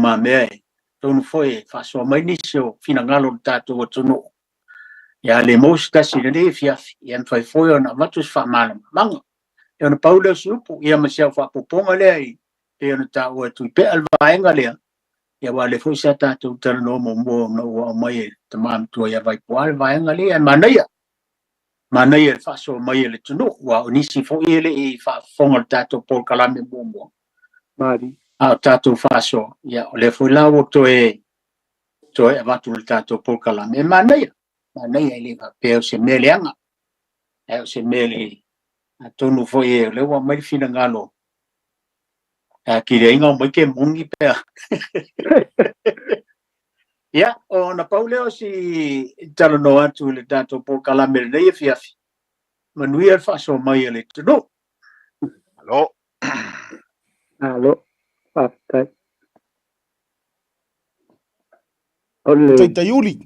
lumamea e tonu foi e faasoa mai nisi o finagalo o le tatou atunuu. Ia a le maua se tasi i lenei afiafi, ia e mafai foi ona avatu se faamalamalamaga. Ia ona pau lea o si upu, ia ma si au faaopoopoga lea e pei ona taua e Tuipea le vaega lea, ia aua o lea foi sa tatou talanoa muamua ona ua aumai e le tama matua ia Vaipua le vaega lea, ae manaia, manaia le faasoa mai e le atunuu, aua o nisi foi e le i faafofoga i le tatou polokalame muamua, a o tatou faasoa, ia o lea foi la ua toe toe avatu i le tatou polokalame, e manaia, manaia e le faapea o se mea leaga, ae o se mea lelei. Atonu foi o lea ua aumai le finagalo atili ai ona omai ke moni pe a. Ia, ona pau lea o si talanoa atu i le tatou polokalame i lenei afiafi. Manuia le faasoa mai a le atunuu. Malo. Malo, faafetai. O le Taitaiuli.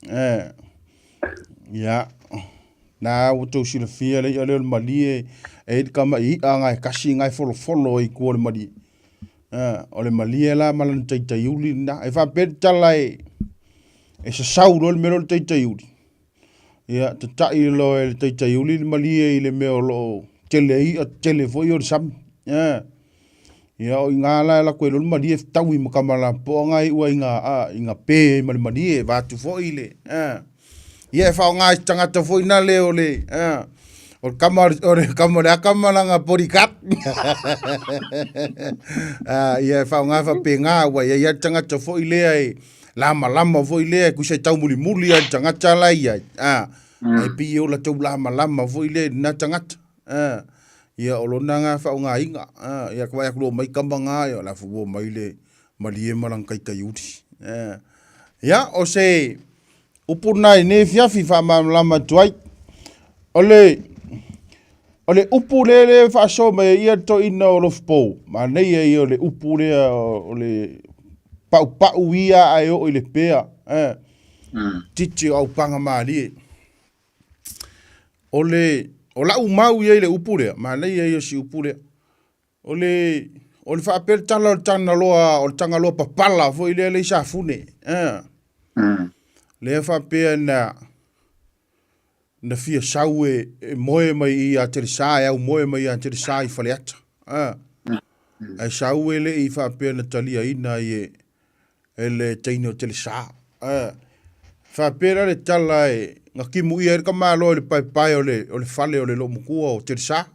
Eh, ia. Na ua tou silafia le i'a lea o le malie e i le kama i i'a nga e kasi nga e folofolo ai i tua o le malie. Eh, o le malie la ma lana taitaiuli lena. E faapea le tala e, e sasau loa le mea lea o le taitaiuli. Ia, tata'i loa e le taitaiuli le malie i le mea o lo o tele ai i'a tetele foi o le sami. Eh. Ia, o i ina la e alu atu ai loa le malie fetaui ma tama lapopoa na e iu ai ina, a, ina pe ai ma le malie, vaeatu foi le, a. Ia e faaaoga i se tagata foi na le o le, a, o le tama, o le tama o le aka ma lana bodyguard. A, ia e faaaoga faapena, aua e i ai lava le tagata foi lea e lamalama foi lea, e tusa e taumulimuli lava i le tagata la e i ai, a, ae pei e ola tau lamalama foi lea i lena tagata. A, ia o lona na faaaogaina. A, ia vaai atu loa omai tama na, ia o la foi ua omai le malie ma lana taitaiuli. A, ia o se upu lena i lenei afiafi faamalamalama atu ai. O le, o le upu lea lea e faasoa mai ai ia le toeaina o Lofupou, manaia ia o le upu lea o le paupau ia ae oo i le pea. Eh, titi o aupaga malie. O le, o lau mau i ai i le upu lea, manaia ia o si upu lea. O le, o le faapea le tala o le Tagaloa, o le Tagaloa papala foi lea le i Safune. Eh. Lea faapea na, na fia sau e, e moe mai i ia Telesa, e au moe mai ia Telesa i Faleata. Eh. Ae sau e le i faapea na taliaina ai e, e le teine o Telesa. Eh. Faapea la le tala e, na timuia ai le tamaloa i le paepae o le, o le fale o le loomatua o Telesa.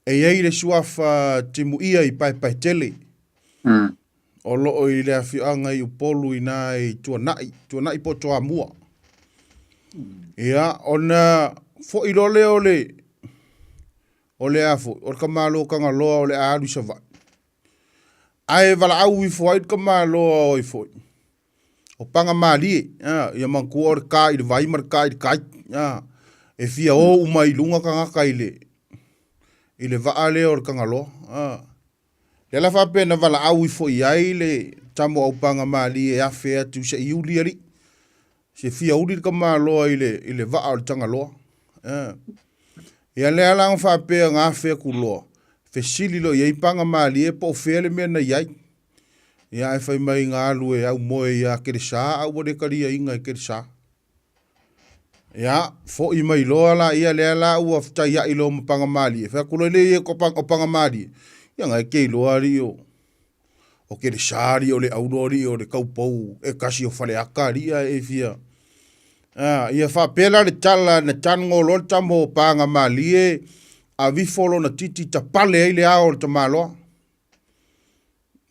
E i ai le suafa timuia i Paepaetele, o lo o i le afioaga i Upolu inā i Tuanai, Tuanai po o Toamua. Ia, ona foi loa lea o le, o le a foi, o le tamaloa Tagaloa o le a alu i Savaii. Ae valaau ifo ai le tamaloa o ai foi, o Pagamalie, a, ia manatua o le ka i le vai ma le ka i le kai, a, e fia o uma i luga tagata i le, i le vaa lea o le Tagaloa, a. Lea la faapea na valaau ifo i ai le tama o Aupagamalie e afe atu se i uli alii, se fia uli le tamaloa i le, i le vaa o le Tagaloa, a. Ia lea la na faapea na afe atu loa, fesili loa i ai Pagamalie po o fea le mea na i ai. Ia ae fai mai na alu e aumoe ia Kelesa a ua le taliaina e Kelesa. Ia, foi mai loa la ia lea la ua fetaiai loa ma Pagamalie. Fai atu loa lea ia o Pagamalie, ia na e te iloa alii o o Kelesa alii o le aulo alii o le taupou e tasi o Faleata alii ae e fia. A, ia faapea la le tala na tago loa le tama o Pagamalie avifo lona titi tapale ai le ao o le tamaloa.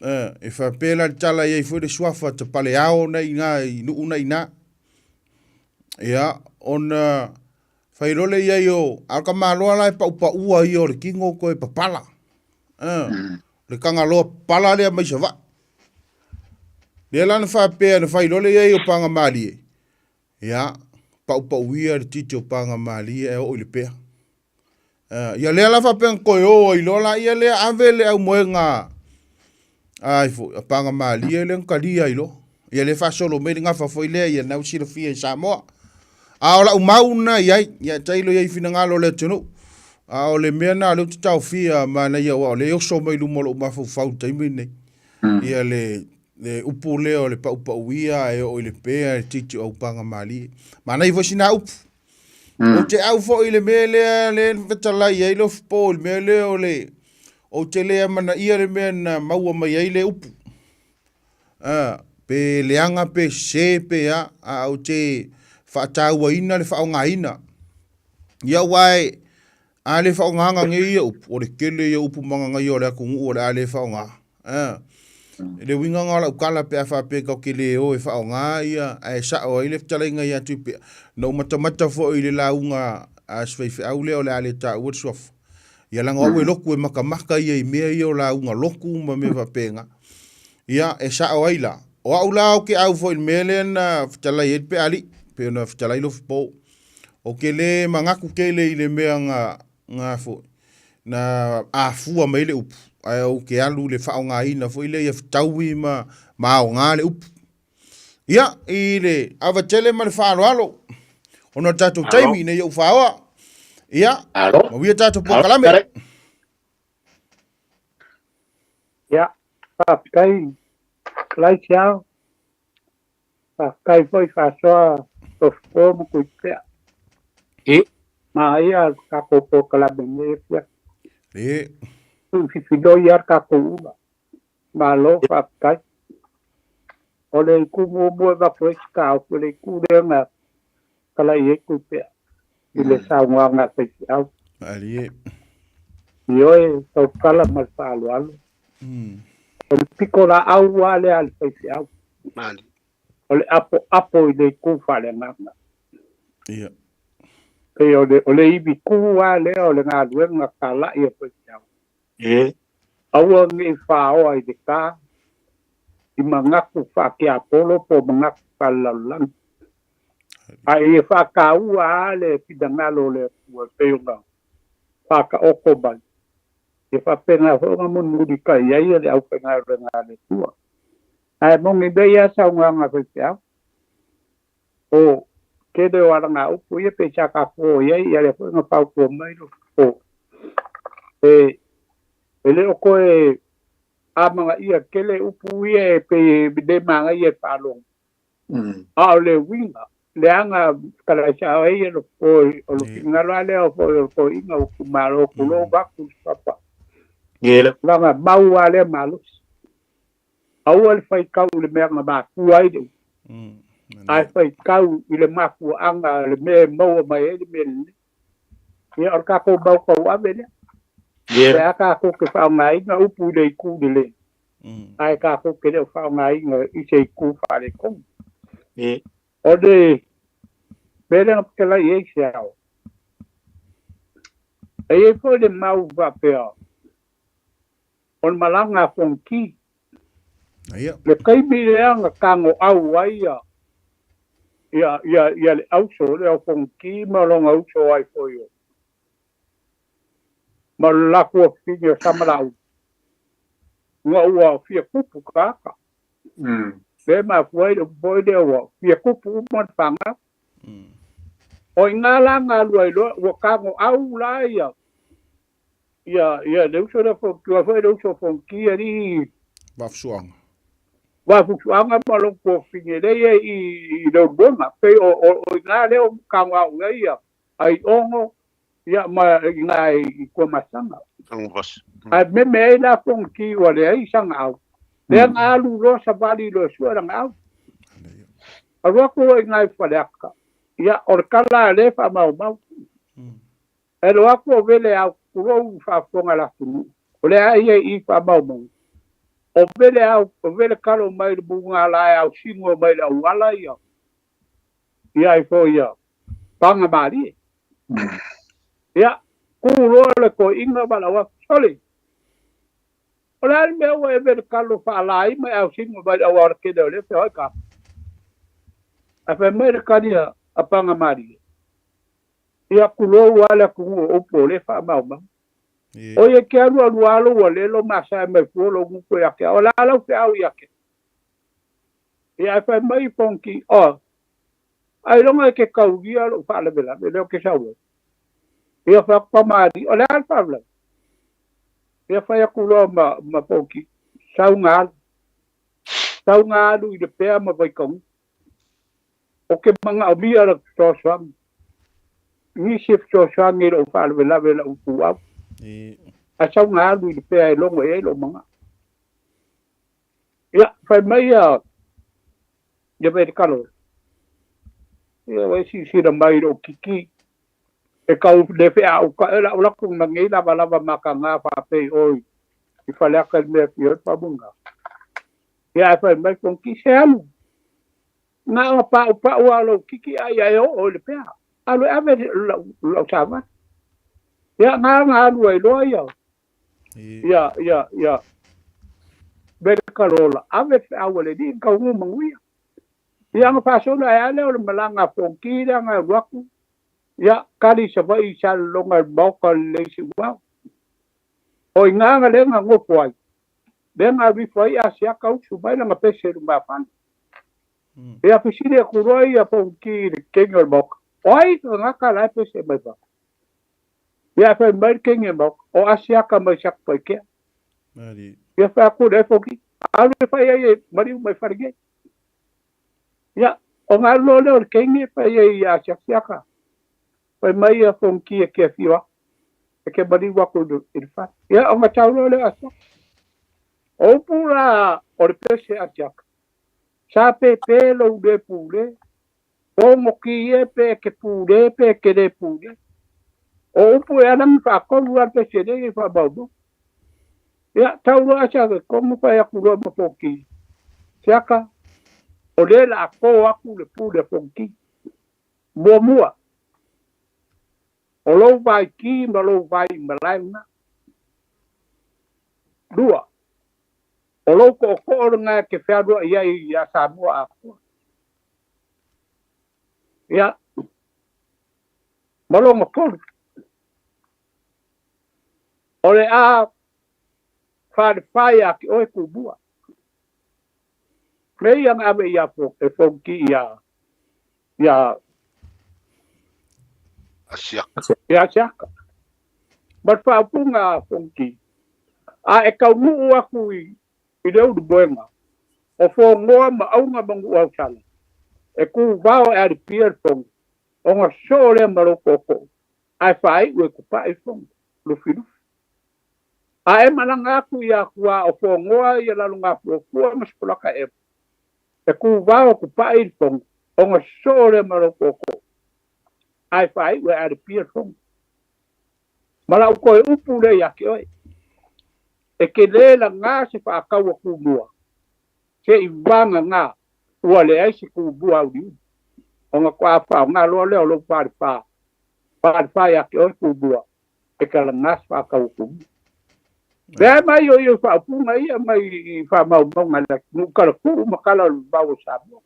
Eh, e faapea la le tala e i ai foi le suafa tapaleao na i ina i nuu na i ina. Ia, ona fai loa lea i ai o, a o le tamaloa la e paupaua ia o le tino toe papala. Eh, le tagaloa papala lea mai Savaii. Lea la na faapea na fai loa lea i ai o Pagamalie, ia, paupauia le titi o Pagamalie ae oo i Lepea. Ia lea la faapea na toe o ai loa laia lea ave le aumoega ai foi a Pagamalie lea na talia ai loa. Ia lea faasolo mai le gafa foi lea ia na ua silafia i Samoa. A o lau mau lena i ai, ia tailo i ai i finagalo o le atunuu. A o le mea lena o lea ou te taofia manaia aua o lea e oso mai luma o lou mafaufau i le taimi lenei. Ia le le upu lea o le paupauia ae oo i le pea e titi o aupaga malie. Manaia foi sina upu. Ou te au foi i le mea lea lea na fetalai ai le ofupo i le mea lea o le ou te le amanaia le mea na maua mai ai le upu. A, pe leaga pe sese pe a, a ou te faatauaina le faaaogaina. Ia aua e, a le faaaogaina nei ia upu, o le tele ia o upu magagaia o le atunuu o le a le faaaoga. A, le uiga lena o lau tala pe a faapea tatou te le o e faaaoga ia, ae sao ai le fetalaiga ia Tuipea. Na ou matamata foi i le lauga a si faifeau lea o le a le taua le suafa. Ia leaga o au e lotu e matamata ia i mea ia o lauga lotu ma mea faapena. Ia, e sao ai la. O au la ou te au foi i le mea lea na fetalai ai le Peaali, pei ona fetalai Lofipo. Ou te le manatu tele i le mea na, na foi, na afua mai ai le upu, ae ou te alu i le faaaogaina foi lea ia fetaui ma, ma aoga le upu. Ia, i le ava tele ma le faaaloalo, ona o le tatou taimi ina ia ou faoa. Ia, mauia tatou polokalame. Ia, faafetai Laisiao, faafetai foi Faasoa Tofupo ma Tuipea. Manaia le tatou polokalame i lenei afiafi. Tuufifiloi lava le tatou ula. Malo faafetai. O le itu muamua e avatu ai se taofi, o le itu lea na talai ai Tuipea i le saunoaga a faifeau. Malie. Ioe, tautala ma le faaaloalo. O le pitolaau lava lea a le faifeau. Malie. O le apoapo i le itu faaleagaga. Ia. Pei o le, o le ivitu lava lea o le galuega talai a faifeau. E. Aua ne i faoa i le ta, i manatu faatiapolo po o manatu faalelalolagi. A ia faataua lava le finagalo o le Atua e pei ona faataoto mai, ia faapena foi ona mulimulitai ai le aufaigaluega a le Atua. Ae moni nei lava saunoaga a faifeau, o tele o alagaupu ia pei sa tatou o i ai, ia lea foi na fautua mai lo o e e le o toe amanaia tele upu ia e pei e le manaia e faalogo. A o le uiga, leaga fetalai ai e lo o lo finagalo lava lea foi o le toeaina o itumalo tulou atu le papa. Leaga mau lava lea malosi. Aua le faitau i le mea na mafua ai le upu, ae faitau i le mafuaaga le mea e maua mai ai le mea lelei. Ia, o le tatou mau tauave lea. Pe a tatou te faaaogaina upu i le itu lelei, ae tatou te le o faaaogaina i se itu faaletonu. O le mea lea na fetalai i ai se ao, e i ai foi le mau faapea, o le malaga a Fonoti. Le taimi lea na tagoau ai ia ia ia ia le auso lea o Fonoti ma lona uso ai foi o ma le latou afafine o Samalauli, ina ua fia tupu tagata. Lea e mafua ai le upu foi lea ua fia tupu uma le fanau. O i ina la na alu ai loa, ua tagoau la ia Ia, ia, le uso lea Fonoti, aua foi le uso Fonoti alii. Vaafusuaga. Vaafusuaga ma lona tuafafine lea e i i Leulumoega. Pei o, o, o i ina lea o tagoau i ai ia Aiono, ia ma i ina i Tuamasaga. Ae meme ai la Fonoti ua leai sana au. Lea na alu loa savali loa e sue lana au. Alu atu loa i ina i Faleata, ia, o le tala a lea e faamaumau. E alu atu o Vele au, tulou faafofoga le atunuu, o lea ia i faamaumauga. O Vele au, o Vele kalo mai le mugala e au singo mai le auala ia, ia ai foi ia paga malie. Ia, ku loa le toeaina valaau atu, sole, o le a le mea ua e Vele kalo faalai ma e au singo mai le auala tele o lea feoai ka. Ae fai mai le tali a paga malie, Ia tulou lava le atunuu o upu o lea e faamaumau. Oi e ke alu alu lava lou alelo ma sae mai fua lou gutu ia te au. O le a lau feau ia te au? Ia ae fai mai Fonoti, Oh, ailoga e ke taulia lou faalavelave lea ou te sau ai. Ia fai atu tamalii, o le a le faalavelave? Ia fai atu loa ma Fonoti, sau na alu. Tau ga alu i Lepea ma Vaikauga. O ke manaʻomia le fesoasoani. Nisi e fesoasoani i loʻu faalavelave i laʻu ituau. Ae sau ga alu i Lepea e logo i ai loʻu manaʻo. Ia, fai mai ia ia Velikalo, ia ua e silasila mai i loʻu kiki, e kau le feaʻau e laʻu laku ma nei lavalava makaga faapei ʻoe i Faleata i le mea e fia ai famuga. Ia ae fai mai Fonoti, se alu, na ona paʻupaʻu a lou kiki a ia e oo i Lepea. Alu e ave lau savali. Ia na na alu ai loa ia ia ia ia Velikalola ave feau a le alii ma taunuu manuia. Ia ona faasolo ae a lea o le malaga a Fonoti lea na alu atu, ia kali i Savaii i Salelologa i le maota o le lelei Siuvao. O i ina na lea na nofo ai, lea na alu ifo ai Asiata usu mai lana pese i lumafale. Ia fesili atu loa ia Fonoti i le kegi o le maota, o ai le tagata la e pese mai fafo? Ia ae fai mai le kegi o le maota, o Asiata mai Satupaitea. Ia fai atu le Fonoti, alu e fai ai e maliu mai fale nei. Ia, ona alu loa lea o le kegi e fai ai ia Asiata. Fai mai ia Fonoti e te afio aku, e te maliu aku i le fale. Ia, ona tau loa lea o Asiata. O upu la o le pese Asiata, sa pēpē lou le pule, pogoti e pe e te pule pe e te le pule. O upu e ala ma faatolu lava le pese nei e faamaumau. Ia, tau loa Asiata i totonu fai atu loa ma Fonoti, Siaka, o lea o le a tō atu le pule a Fonoti. Muamua, o lou vaiki ma lou vai malae lena. Lua, o lou tootoo lena e te fealuai ai iā Samoa atoa. Ia, ma lona tolu, o le a falefā ia te oe Tumua. Mea ia na ave ia e Fonoti ia ia Asiaka. Ia Asiaka. Ma le faaupuga a Fonoti, a e taunuu aku i i le ulumoega, o Fonoa ma Auga ma Nuuausala, e kuvao e alipia le fono, ona soo lea ma lou tootoo, ae faaiu e kupaʻi le fono, lufilufi. A e malaga atu i Atua o Fonoa ia Lalogafuafua ma Sipolakaema, e kuvao kupaʻi le fono, ona soo lea ma lou tootoo, ae faaiu e alipia le fono. Ma lau toe upu lea ia te oe, e te lē lagā se faataua tumua, se i vagagā ua leai se tumua auliuli, ona toa faaaoga loa lea o lou falefa, falefa ia te oe tumua, e talagā se faataua tumua. Lea mai o ia faaupuga ia mai i faamaumauga a le atunuu, talatuu ma tala o le vavau o Samoa.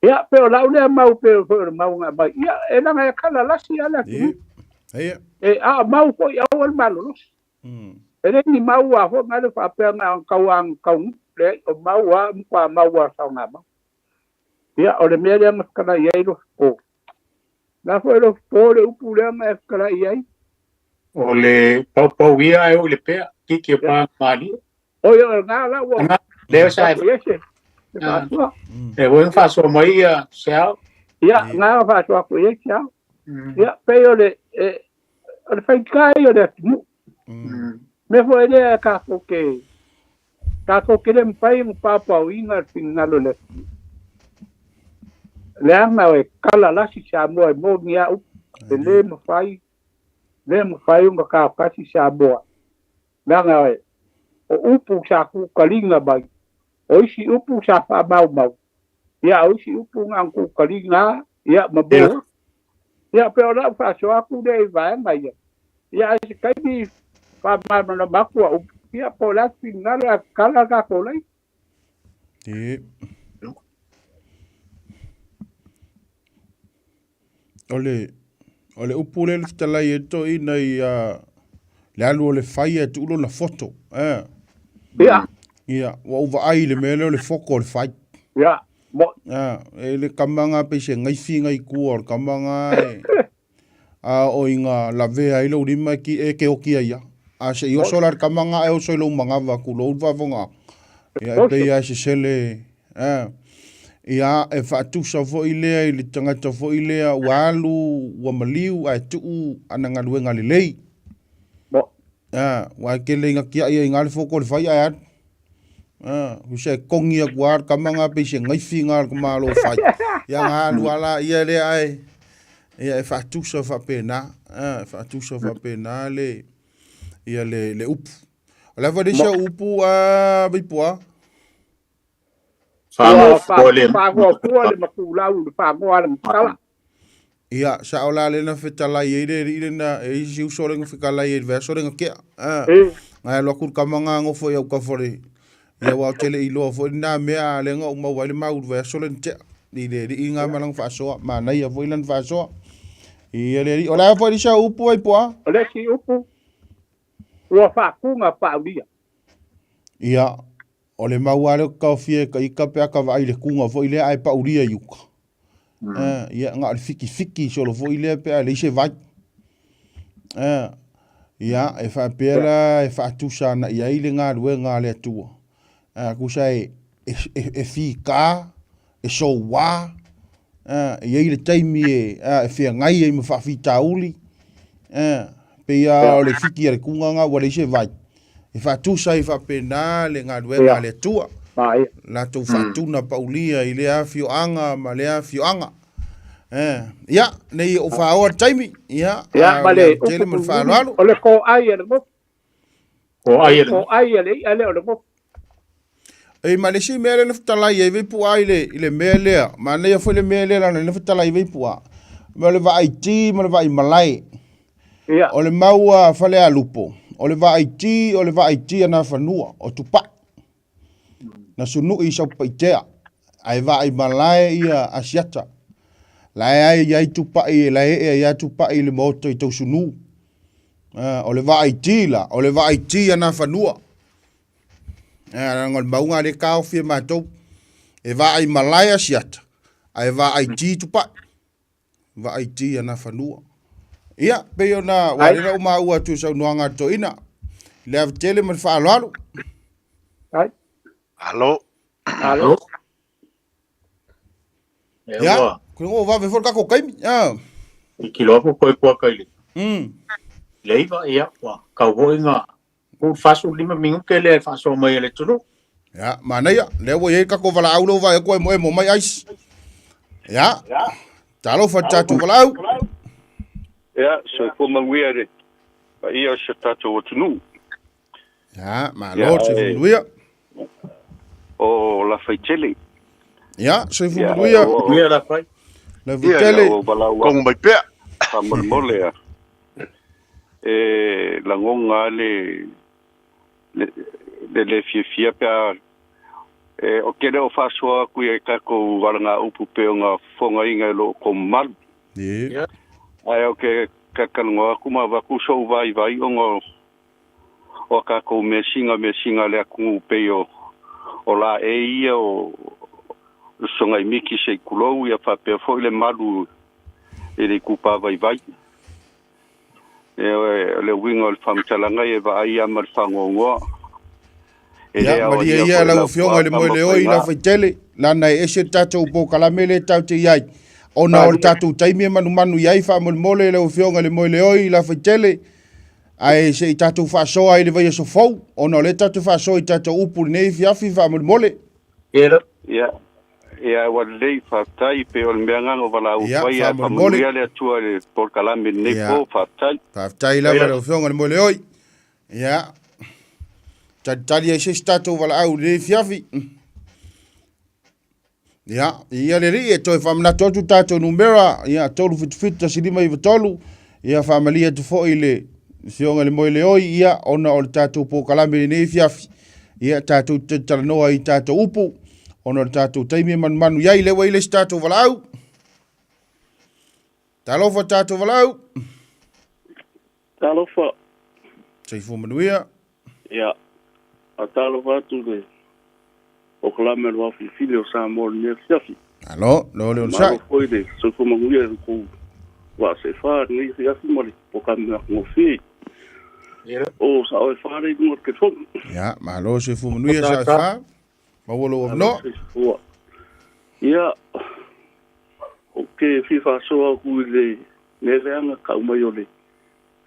Ia, pe o lau lea mau pe foi o le mau na aumai. Ia, e leaga e kala lasi lava le atunuu. Ia. E, a o mau foi aua le malolosi. E le ni mau a foi na le faapea na o tau a tau leai, o mau a matua mau a saoga mau. Ia, o le mea lea na fetalai ai Lofipo. Na foi Lofipo le upu lea na e fetalai ai. O le paupau ia e o i le pea, kiki o pā malie. O ia, o ngā la ua. Lea sa e. Ese, e faasoa. E ua faasoa mai ia Seao. Ia, ngā faasoa aku i ai Seao. Ia, pei o le, e, o le faigata ia o le atunuu. Mea foi lea e kākou ke, kākou ke le mafai ona paopaoina le finagalo o le atunuu. Leaga e kala lasi Samoa e moni a upu, e le mafai, le mafai ona taotasi Samoa. Leaga e, o upu sa kukaliga mai, o isi upu sa faamaumau, ia o isi upu na ona kukaliga ia ma mo. Ia pe o lau faasoa atu lea i vaega ia. Ia ae se taimi faamalamalama atu au upu, ia po o le a se finagalo ae tatala le tatou laina. Ia. O le, o le upu lea le fetalai e toeaina i a, le alu o le fai ae tuu lona foto. Eh. Ia. Ia, ua ou vaai i le mea lea o le foko o le fai. Ia, mo. Ah, e le kama ngā pei se ngaifi ngai kua o le kama ngā e, a o i ngā lavea ai lou lima e ki, e ke oki ai ia. A se i oso la le kama ngā e oso i lou mangawa ku lou faafofoga. Ia e pei lava e sesele, a, ia e faatusa foi lea i le tagata foi lea ua alu, ua maliu ae tuu ana galuega lelei. A, aua e tele ina tiai ai i ina le foko o le fai ae alu. A, tusa e togi atu lava le tama lena pei se naifi lena a le tamaloa fai. Ia ona alu lava laia lea ae, ia e faatusa faapena, a, e faatusa faapena le, ia le, le upu. O le a foi le isi au upu a Vaipoa? Ua le fagoafua le matulau i le fagoa a le matala. Ia, sao la lena fetalai ai le alii lena, e i ai si uso lena fetalai ai i le vaiaso lena tea. A, na alu atu le tama na nofo i autafa o le, ia aua ou te le i iloa foi lena mea, a o lea na ou maua ai le mau i le vaiaso lena tea. I le alii lena ma lana faasoa, manaia foi lana faasoa. Ia le alii, o le a foi le isi au upu Vaipoa? O le isi upu, Ua faatuga paulia. Ia, o le mau lava lea ou te taofia e ita pe a ta vaai i le tuga foi lea ae paulia i uta. Ia, na o le fikifiki solo foi lea pe a leai se vai. Ia, e faapea la e faatusa ana i ai le galuega a le Atua. Tusa e, e, e, e fita, e soua, e i ai le taimi e, e feagai ai ma faafitauli, pei lava o le fiki a le tuga lena ua leai se vai. E faatusa ai faapena le galuega a le Atua, latou faatuna paulia i lea afioaga ma lea afioaga. Ia, nei ou faaoa le taimi, ia, a o le tele ma le faaaloalo. O le toai a le motu. Toai a le motu. Toai a le i'a lea o le motu. E ma le isi mea lea na fetalai ai Vaipu'a i le, i le mea lea, manaia foi le mea lea leaga na fetalai Vaipu'a, mea o le vaaiti ma le vaaimalae. Ia. O le mau a Falealupo, o le vaaiti o le vaaiti a Nafanua, o Tupai. Na sunui i Saupaitea, ae vaaimalae ia Asiata. La e ai ai Tupai, la e ee ai a Tupai i le maota i Tausunu. O le vaaiti la, o le vaaiti a Nafanua. Leaga o le mauga lea e taofi e matou. E vaai malae Asiata, ae vaai ti Tupai. Vaai ti a Nafanua. Ia, pei ona, ua lea ua maua atu i saunoaga a le toeaina. Le ava tele ma le faaaloalo. Ai. Alo. Alo. Ia, ko ngo vave foi le tatou taimi. Ah. I kilo aku koe kua kai le. Le iva, ia, ua kau hoi ngā Ua 45 minute lea e faasoa mai e le atunuu. Ia, manaia, lea ua i ai le tatou valaau lea ua vaai atu e emoemo mai ice. Ia, talofa i le tatou valaau. Ia, soifua manuia le paia o si o tatou atunuu. Ia, malo le soifua manuia. O Lafaitele. Ia, soifua manuia. Manuia Lafai. Lafaitele. Kongo mai pea. Faamolemole a. E lagona lava le le le fiafia pe a e, ou te le o faasoa atu i a tatou alagaupu pei ona fofogaina e lo outou mamalu. Yeah. Ae ou te talatalanoa atu ma avatu sou vaivai ona o a tatou measina measina a le atunuu pei o o laei ia o Sogai Miki se i tulou ia faapea foi le malu i le itupa vaivai. E, o le uiga o le faamatalaga ia e vaai lava ma le faanoanoa. E le Ia, malie ia lau Afioga i le Moeleoi Lafaitele, lana e ese le tatou polokalame lea tatou te i ai. Ona o le tatou taimi e manumanu i ai faamolemole lau Afioga i le Moeleoi Lafaitele, ae se i tatou faasoa i le vaiaso fou, ona o lea tatou te faasoa i tatou upu i lenei afiafi faamolemole. Ia, ia ua lelei, faafetai, pei o le mea lena na ou valaau Ia, atu ai, ae faamolemole. faamanuia le Atua i le polokalame i lenei Ia. po, faafetai. Faafetai lava i lau Afioga i le Moeleoi. Ia, talitali ai se isi tatou valaau i lenei afiafi. Ia, ia le alii e toe faamanatu atu tatou numera, ia, 377 1593, ia faamalie atu foi i le Afioga i le Moeleoi, ia, ona o le tatou polokalame i lenei afiafi, ia, tatou te talanoa i tatou upu, ona o le tatou taimi e manumanu i ai, lea ua i le isi tatou valaau. Talofa tatou valaau. Talofa. Soifua manuia. Ia, faatalofa atu i le polokalame o le Vao Filifili o Samoa i lenei afiafi. Malo, lo le onosai. Malo foi le soifua manuia i le tou vaa seefa i lenei afiafi ma le polokalame matagofie. O Sao e Fa lea i luga o le telefoni. Ia, malo soifua manuia Sao e Fa. Maua lou avanoa. Soifua. Ia, ou te fia faasoa atu i le mea lea na tau mai o le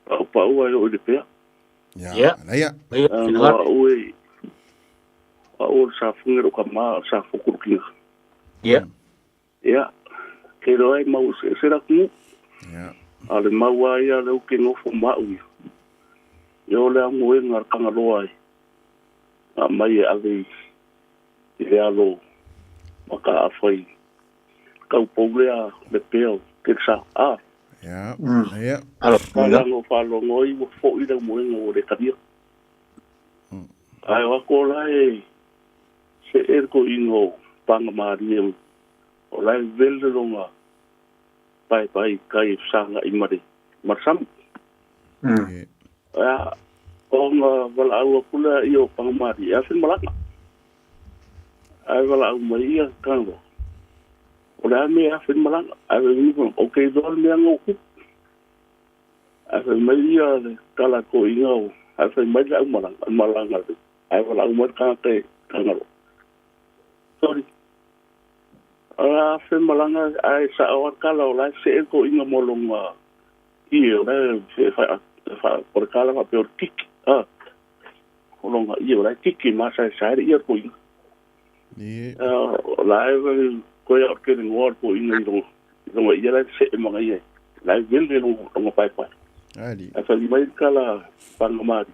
paʻupaʻu ae oo i le pea. Ia, manaia. Leaga o a'u e o a'u o le safuga i lo'u tamā a o le safotu i lou tina. Ia. Ia, ke iloa e mau eseese le atunuu. Ia. A o le mau lava ia lea ou te nofo ma a'u ia, ia o le aumoega a le Tagaloa e aumai e ave i le alo mataafa i taupou lea le pea o Kelesa. A. Ia, ia. Leaga o faalogo ai ua foi le aumoega ua le talia. Ae o atu o la e see le toeaina o Pagamalie o la e vele lona paepae i tai e fesagai ma le ma le sami. Ia, ona valaau atu lea ia o Pagamalie e afe malaga. Ae valaau mai ia Tagaloa, o le a le mea e afe ai malaga? Ae fai mai Pagamalie, ou te iloa le mea na ua tupu. Ae fai mai ia le tala a le toeaina o, ae fai mai le aumalaga, malaga ae valaau mai le tagata e Tagaloa. Sorry. A fe malaga ae sa'o a le tala o la e se'e le toeaina mo lona ie o la e o le tala faapea o le tiki a o lona ie o la e tiki masaesae le ie o le toeaina. O la e toe a o le kelegoa o le toeaina i lona ie la e se'e manaia la e vele lona paepae. Ae fai mai le tala Pagamali,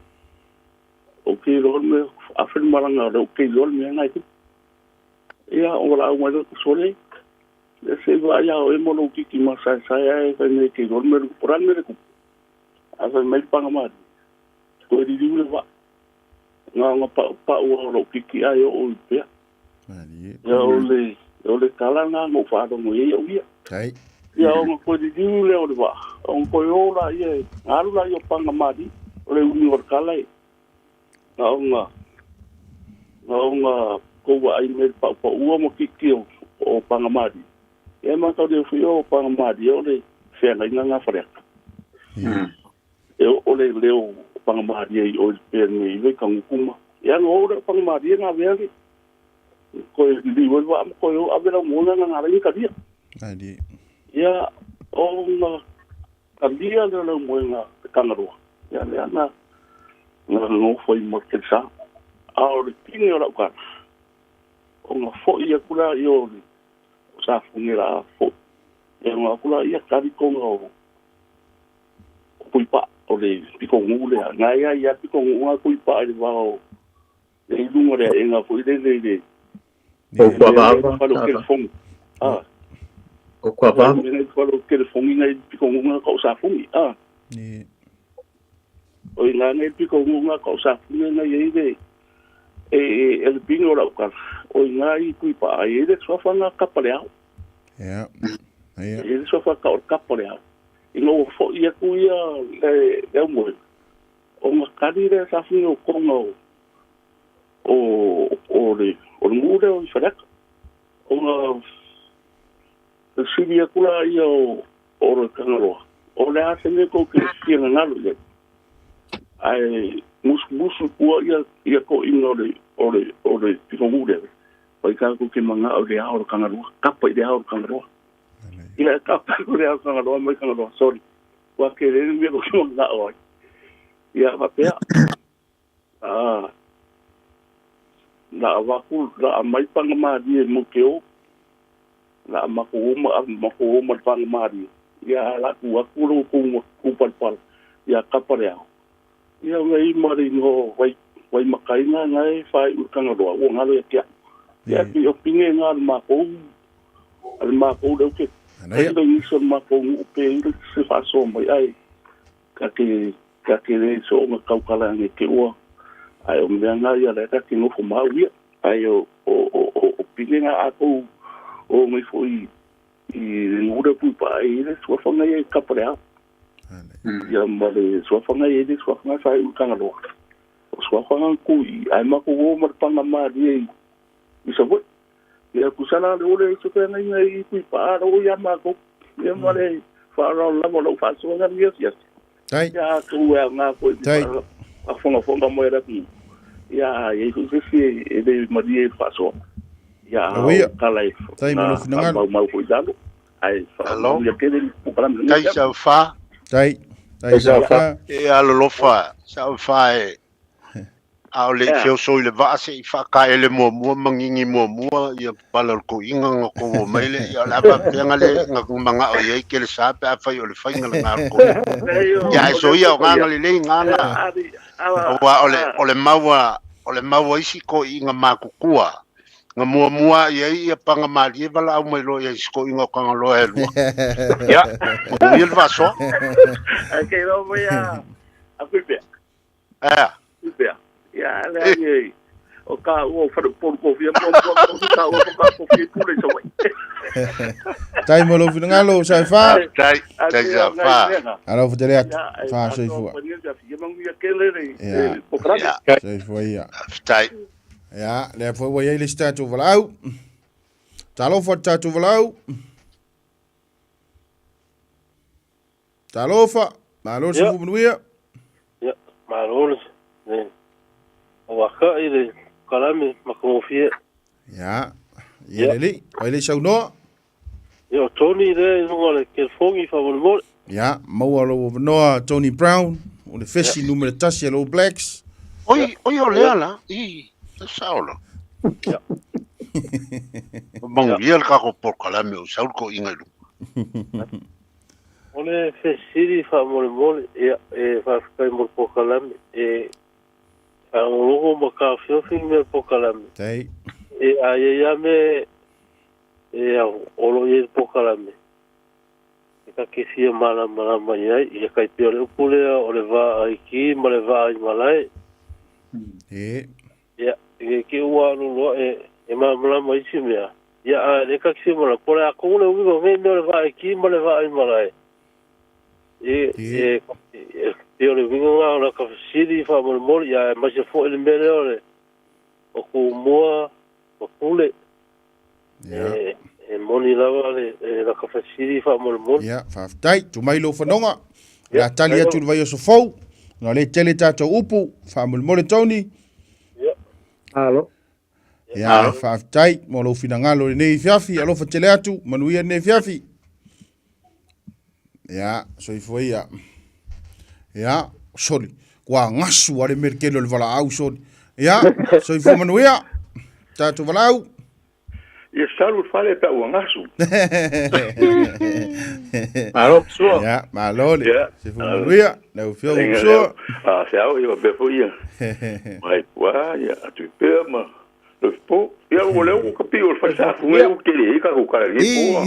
ou te iloa le mea afe le malaga o lea ou te iloa le mea na e tupu. Ia, ona valaau mai lea o sole, ia se i vaai ia oe ma lou titi masaesae ae fai mai e te iloa le mea le tupu. O le a le mea le tupu? Ae fai mai le Pagamali, toe liliu le vaa. Na ona paupau lava o lou titi ae oo i pea. Ia o le tala lena na ou faalogo i ai au ia. Ia ona toe liliu lea o le vaa, ona toe o laia, na alu laia o Pagamali, o le uiga o le tala e na ona na ona tou vaai mai i le paupauua ma titi o Pagamali. Ia mataulia foi o Pagamali o le feagaiga na Faleata. E oo le leo o Pagamalie i o i le pea nei i Vaitagutu ma ia na o lea o Pagamalie na avea le toe liliu ai le vaa ma toe o ave lau moega na galai ni talia. Ia ona talia lea o lau moega le Tagaloa ia lea na na nofo ai ma Kelesa. A o le pine o lau tala ona foi atu la i o le Safugi la foi ia ona atu la ia tali tona o Puipaa o le pitonuu lea na e ai lava le pitonuu na Puipaa i le va o le i luga o le aega foi lele i le O Kuavaava. Fale o telefoni. A. O Kuavaava. Fale o telefoni na i le pitonuu na ka o Safugi. A. O i na nei pitonuu na ka o Safugi na i ai le e le pine o lau tala. O i na i Puipaa e i ai le suafa na kapa le ao. Ia. E i ai le suafa ka o le kapa le ao. Ina ua fo'i atu ia le aumoega, ona kali lea Safugi o kona o le nuu lea i Faleata. Ona fesili atu laia o le Tagaloa, o le a se mea tou te fia gagalo i ai? Ae musumusu i tua ia toeaiina o le pitonuu lea, fai tatou te manao i le ao o le Tagaloa, kapa i le ao o le Tagaloa. Ia e kapa i le ao o le Tagaloa mai Tagaloa, sorry, ua tele le mea tou te manao ai. Ia faapea, na avatu, na aumai Pagamalie mo te o, na matou o ma matou o ma le Pagamalie, ia ae la tu atu lo outou kupalapala, ia kapa le ao. Ia ona i ma le igoa o vai Vaimakaina na e faaiu i le Tagaloa, ua galo ia te au. Ia pei o pine na a le matou, a le matou lea ou te tailo i nisi o le matou nuu pe i ai se faasoa mai ae ta te ta te le soona tautala ane te ua ae o mea na ia lea ta te nofo ma au ia ae o o o o pine na a tou o mai foi i le nuu lea Puipaa e i ai le suafa na ia i kapa le ao ia ma le suafa na ia i le suafa na faaiu i Tagaloa o suafa na tu i ae matou o ma le Pagamalie i Savaii. Ia tusa la le ole i se feagaiga i Puipaa la ua ia matou. Ia ma le faaaloalo lava o lau faasoa i lenei afiafi. Tai. Ia atonu e aoga foi i le Tai. faafogafoga mai a le atunuu. Ia ia se e le marie faasoa. Ia kala e na mau foi dalo. Ai Alo. Ia kele po kalame. Tai sau fa. Tai. Tai sau fa. E alolofa sau fa e a o le feoso i le vaa se i whakaele mua mua mangingi mua mua ia pala o le koinga nga ko o maile ia o le ava peanga le nga manga o iei ke le sape a whai o le whainga le ngā ko. Ia e so ia o nganga le lei nganga. Ua o le maua isi ko inga makukua. Nga mua mua ia ia panga malie wala au mai lo ia isi ko inga o kanga loa e lua. Ia, o ia le vasoa. Ake rau mai a pipea. Ea. Pipea. Ia, le ai o ka ua whare polu kofia mua mua ka ua ka kofia pule sa wai. Tai mo lo finangalo sa fa. Tai tai sa fa. Alo futele atu. Fa soifua. Ia. Soifua ia. Tai. Ia, le foi ua iai le si tatou valaau. Talofa tatou valaau. Talofa, malo le soifua manuia. Ia, malo le. Waka i le kalame makongofie. Ia, ia lele, o le saunoa. Ia, o Tony le i lunga le California whamolemole. Ia, maua lo wanoa Tony Brown, o le fesi numere tasi a lo Blacks. Oi, oi o lea la, i, te saola. Ia. Mangu ia le kako por kalame o saul ko inga i lunga. O le fesiri whamolemole, ia, e whawhikai mo po kalame, e whaangologo ma ka whiowhi me po kalame. Tei. E a ia me e olo i po kalame. E ka ke fia mala mala mai ai, ia kai pia le upulea o le vaa ai ki ma le vaa ai malae. E. Ia, e ke ua alu e mala mai si mea. Ia a le ka ki mala, pole a kongole uigo ngai me o le vaa ai ki ma le vaa ai malae. E, e, e, o le winga ngā o la ka whasiri whamolemole, ia e maise fo ele mele o le o ku mua, o pule. E moni lava le la ka whasiri whamolemole. Ia, whawhtai, tu mai lo whanonga. La tali atu le vai o sofou. Nā le tele tātou upu, whamolemole Tony. Ia. Alo. Ia, whawhtai, mo lo whinangalo le nei fiafi, alofa tele atu, manuia nei fiafi. Ia, soifua ia. Ia, sorry. Kua ngasu ale merkelo le valaau, sorry. Ia, soifua manuia. Tātou valaau. Ia salu fale pa ua ngasu. Malo, sua. Ia, malo le. Soifua manuia. Lau fio sua. A, se au, ia befo ia. Mai pua, ia, atu pea ma. Le po, ia o leo ka pi o fa sa fu e o ke le ka ko ka le po.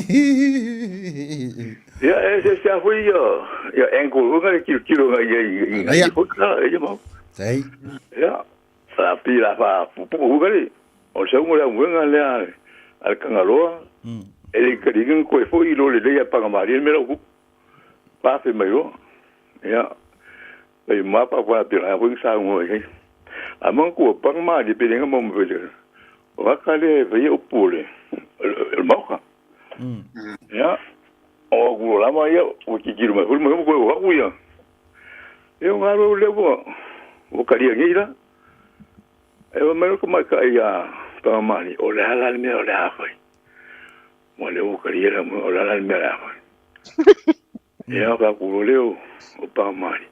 Ia e se se fu ia, ia engo nga le kilo kilo nga ia ia ia ka ia mo. Sei. Ia, sa pi la fa pu pu nga le. O se ngo le nga le al kangaloa. E le ka dinga ko e fo i lo le le ia pa nga mari me lo ku. Pa fe mai lo. Ia. E ma pa pa pi la fu sa ngo e. A man ku pa ma di pe nga mo mo pe. Waka le vai o pule. El mauka. Ia. O ku lama ia o ki kiru mai hul mai ko wa ku ia. E o ngaro le bo. O karia ngi la. E o mai ko mai ka ia pa mali o le ala me o le afai. Mo le o karia la mo o le ala me la afai. Ia ka ku le o pa mali.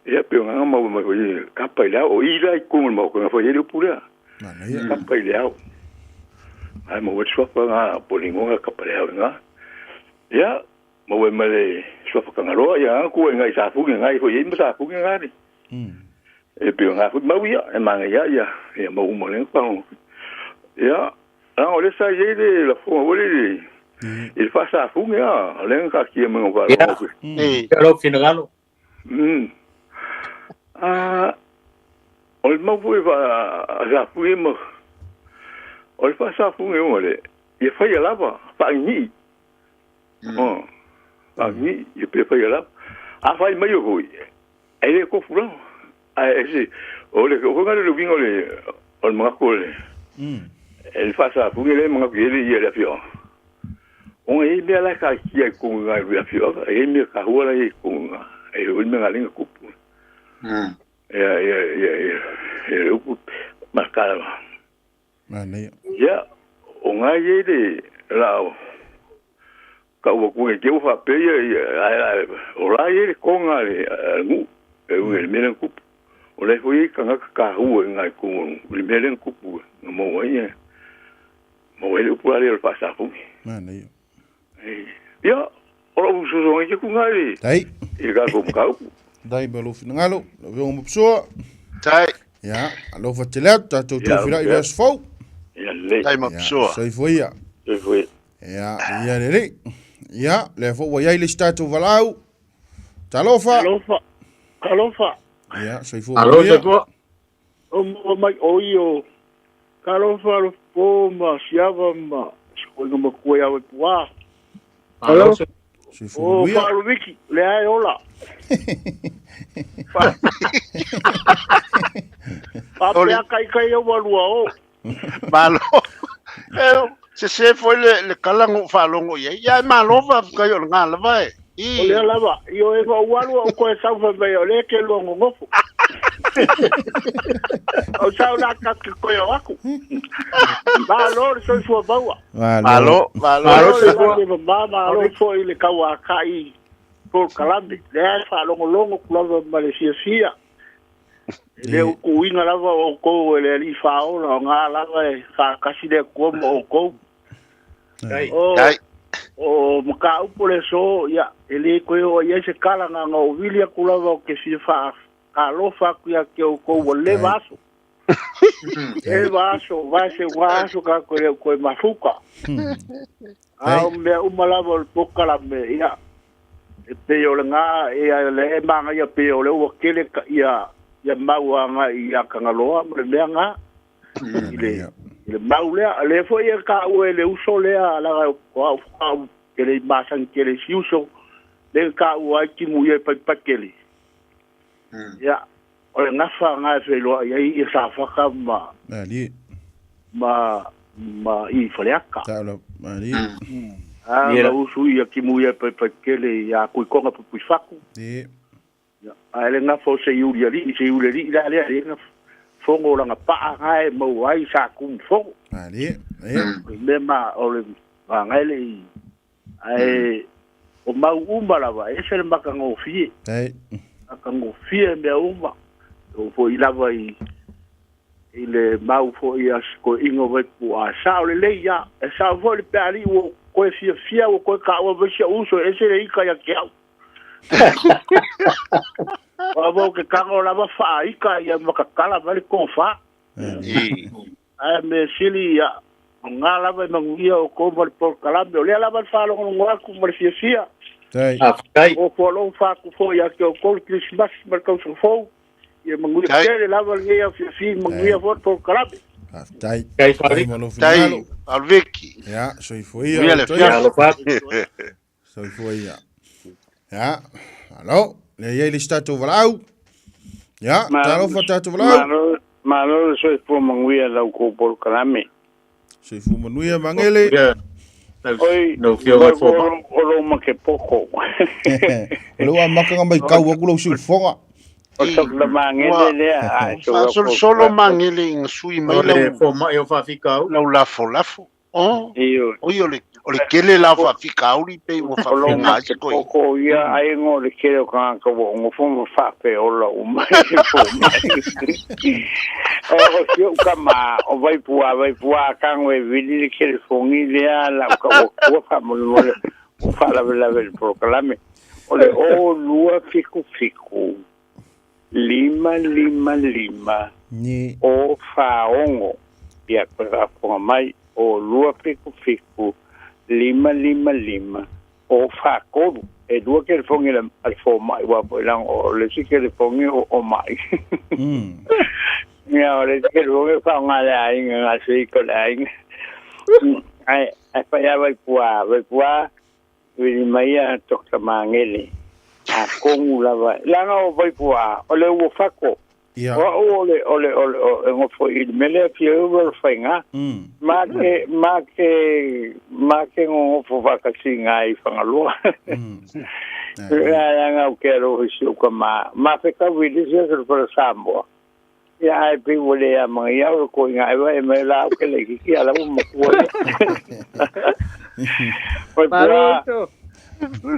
Ia pe nga ma ma ko ka pa ila o ila i ku mo ko fa ye le pule. Ka pa ile au. Ai mo we swafa nga polingo nga ka pa le au nga. Ia mo we male swafa ka ngaro ia ku nga isa fu nga i ho ye mo sa fu nga ni. E pe nga fu ma ia e ma nga ia ia e mo mo le pa. Ia a o le sa ye le la fu o le. Il fa sa fu nga le nga ki mo nga lo. Eh, lo finalo. Ah o le mau foi fa sa fu mo. O le fa sa fu mo le. Ia fai lava fa ni. Oh. Fa ni ia pe fai lava. A fai mai o hoi. E le ko fu la. A e se o le o nga le vingo le o le mga ko le. El fa sa fu le mga ko le ia le fio. O e me la ka ki ko nga le fio. E me ka hua la ko nga. E o me nga le ko pu. Ia ia ia ia. e upu ma ka. Manaia. Ia, o ngai e le la ka ua ku ke u fa pe ia ai ai o la ye le konga le ngu e u le mele kupu. O le hui ka ngaka ka hu e ngai ku le mele kupu no mo ai mo e upu ale o fa sa fu. Manaia. Ia, o lo su so ngai ku ngai Tai. I ka ko ka upu. Tai ma lou finagalo lau afioga Mapusoa. Tai. Ia, alofa tele atu tatou Ia, tofilai ia. le aso fou. Ia le. Tai Ia, Mapusoa. soifua ia. Soifua. Ia, ia lelei. Ia, lea foi ua iai le isi tatou valaau. Talofa. Alofa. Alofa. Ia, soifua Alo manuia. soifua. O mo mai o i o Talofa alo po ma siava ma sikoinga makua ia pua. Alo soifua. Soifua O manuia. whaalo wiki, le ai ola. Oli. Papea kai kai au walua o. Malo. E, se se foi le kala ngo whalongo ia. Ia e malo fa kai o ngā lava e. O lea I. lava, i o e wa ualua o koe saufa mai o le ke lua ngongofo. O sau la ka ke koe o aku. Malo le soifua maua. Malo. Malo, malo. Malo Malo le soifua. lagi ma malo foi le kaua kai pol kalame. Le ai whaalongolongo kulava ma le sia sia. Le Ia. kuinga lava o kou e le ali whaola o ngā lava e whakasi le kua ma o kou. Tai. O, Tai. o maka upo le so, ia, e le koe o ia se kala ngā ngā o vili aku lava o ke fia wha ka alofa aku ia ke o kou o le vaso. E vaso, vai se vaso ka koe le koe mafuka. A o mea uma lava o le poka la me, ia, e pe o le ngā, e a le e manga ia pe o le ua kele ka, ia, ia maua ngā i a kangaloa, ma le mea ngā, i le, Ia. i le mau lea, le foi e ka ue le uso lea, la o au au ke le masan ke le si uso, le ka ua ai timu ia pai pakele. Ia, o le ngafa ngā e wheloa, ia i sa whaka ma, Ali. ma, ma i whaleaka. Ta la ali. A, Ia. ma usu ia timu ia pai pakele, ia kui konga pupui whaku. Ia. Ia, a ele ngafa o se iuli ali, se iuli ali, la lea, le ngafa. Fongo langa paa ngae mau ai sa kum fongo. Ali. Ia. O le mea ma, o le ngae le i. Ae, o mau uma lava, e se le makangofie. Tai. Makangofie mea uma. O foi lava i, i le mau foi a ko ingo vai pu a sa o le lei ia. E sa foi le pea ali o koe fia fia o koe ka ua vaisia uso e se le ika ia ke au. O vau ke kango lava wha ika ia makakala vale konfa. I. Ae me sili ia. O ngā lava e manguia o kou ma le pol kalame. O lea lava le whaalongolongo aku ma le fia fia. Tai. Ah, tai. O fo lou whaaku fo ia ke o kou le Christmas ma le kausa fou. Ia manguia Tai. kere lava le ngea fia fia manguia fo le pol kalame. Tai. Tai Tai whari. ma lou Tai. finagalo. Alviki. Ia, soifua ia. Ia le Toia. Ia, fiafi. alo pa. Soifua ia. Ia, alo, le iai le isi tatou valaau. Ia, talofa tatou valaau. Malo, malo le soifua manuia lau kou polokalame. Soifua manuia mangele. Ia. Oi, No fio mai fo. o lo ma ke poko. O le ua makanga mai kau aku lau siufoga. O tok la mangele lea, ai so Fa sol solo mangele i sui mai O le lau fo mai o whawhika au. lau lafo lafo. Oh, Iyo, oi o le o le kele la fa fikauri pe ua o lo fa ma finga ke koi. poko ia ai ngo le kele o ka ka wo ngo fo mo fa pe o la o mai fo mai. E o si o ka ma o vai pua ka ngo e vili le kele fongi lea la ka wo kua fa mo le mo le o fa la la le polokalame. O le o lua fiku fiku. Lima lima lima. Ni. O faongo ia koe faafofoga mai o lua fiku fiku lima lima lima o faatolu e lua kelefogi le a le fomaʻi ua foʻi laga o le isi kelefogi o maʻi ia o le isi kelefogi faaaogā le aiga gaseiko le aiga ae ae faia vaipuā vaipuā vili mai ia Dr. Magele a kogu lava laga o vaipuā o le ua fako Ia. o au o le o le o le o e ngofo i le mele fia ua le whainga. Ma ke ma ke ma ke ngofo whakasi ngā i whangaloa. La la ngā o ke aro hisi o ka ma. Ma fe ka wili se se para Samoa. Ia ai pe ua le amagia o le koiga e mai la au ke le kiki ala ua matua ia. Oi pua,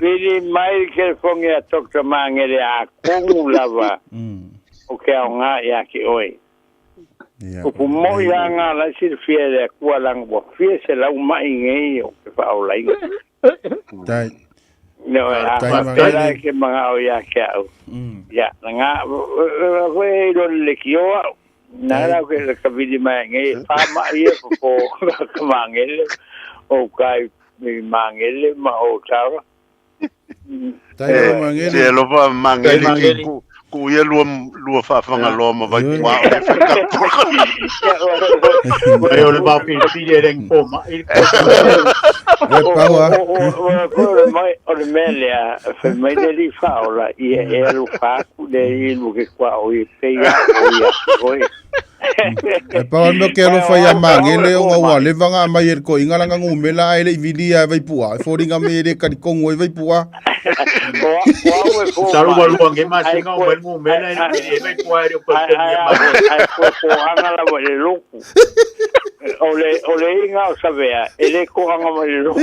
vili mai le kelefogi a Dr. Magele a kogu lava o ke aoga ia te oe. Upu moi la nga la silafia e le Atua laga ua fia selau ma'i nei o ke faaolaina. Tai. No, a faapea la e ke magao ia te au. Ia, na ngā, koe e ilo le kio au. Nā rau ke le kawili mai ngai, wha mai e po ka mangele, o kai mi mangele ma o tara. Tai o mangele. Se alofa mangele ki ku ku ia lua lua faafagaloa ma Vaipua o le Ai o le vao filifili e legi fomaʻi. E pau a. O le mea lea, fai mai le alii faaola, ia e alofa atu le alii lua ke kuaʻo i pei a o ia oe. E pau a le mea ke alofa ia Magele ona ua leva ona aumai e le toeaina lana numera ae le i vilia e Vaipua. E foliga mai e le talitonu ai Vaipua. Masalo ua lua nei masina o mai le numera e le i vilia ai Vaipua e le o toe togi e Magele. Ae koe koaga lava i le lotu. O le o le iga o Savea e le koaga mai le lotu.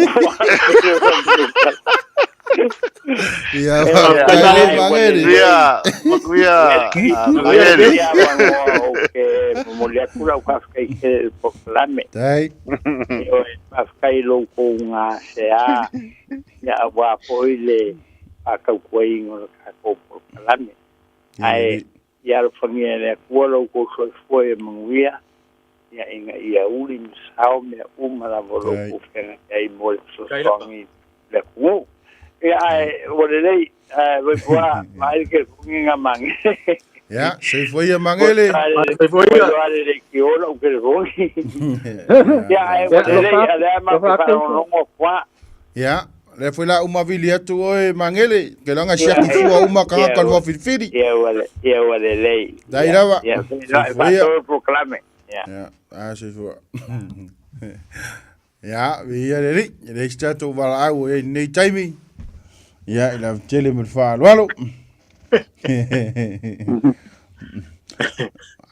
Ia, faafetai le Magele. Manuia, manuia, Magele. Ia avanoa ou te momoli atu lau faafetai tele i le polokalame. Tai. Ioe, faafetai i lo outou gasea ia auā foi le faatautuaina o le tatou polokalame. Ae ia alofagia e le Atua lo outou soifua ia manuia, ia ina ia uli ma sao mea uma lava o lo outou feagai ai mo le fesoasoani i le atunuu. Ia ae ua lelei, ae Vaipua, vaai le telefoni nga Magele. Ia, soifua ia Magele. Soifua ia. Ua le leitio lau telefoni. Ia ae ua lelei, a lea matou te faalogologo atu lava. Ia, lea foi la uma vili atu oe Magele, ke laga siaki fua uma tagata o le vaofilifili. Ia ua ia ua lelei. Dai lava. Ia, Soifua ia. faatolu polokalame. Ia. Ia, a soifua. Ia, viia le Alii, e leai se tatou valaau o i ai i lenei taimi. Ia, i le avatele ma le faaaloalo.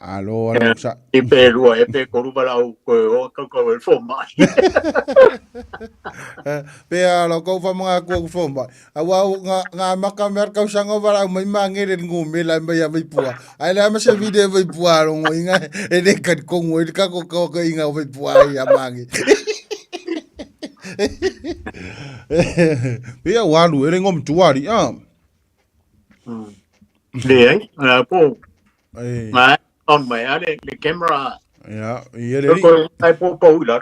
Alo, alo, sa. I pe lua e pe kolu valaau koe o kaukau e le fomai. Pe a lau kau whamanga kua ku fomai. Aua o ngā, ngā maka mea kausaga o valaau mai mangere le ngumela e mai a Vaipua. Ai le ama se vide e Vaipua rongo inga e le kari kongo e le kako kau ka inga o Vaipua ai a mange. Pea walu e le ngom tuari a. Leai, a po, E, ma on mai a le camera. ia, ia le Ko ai po po ula.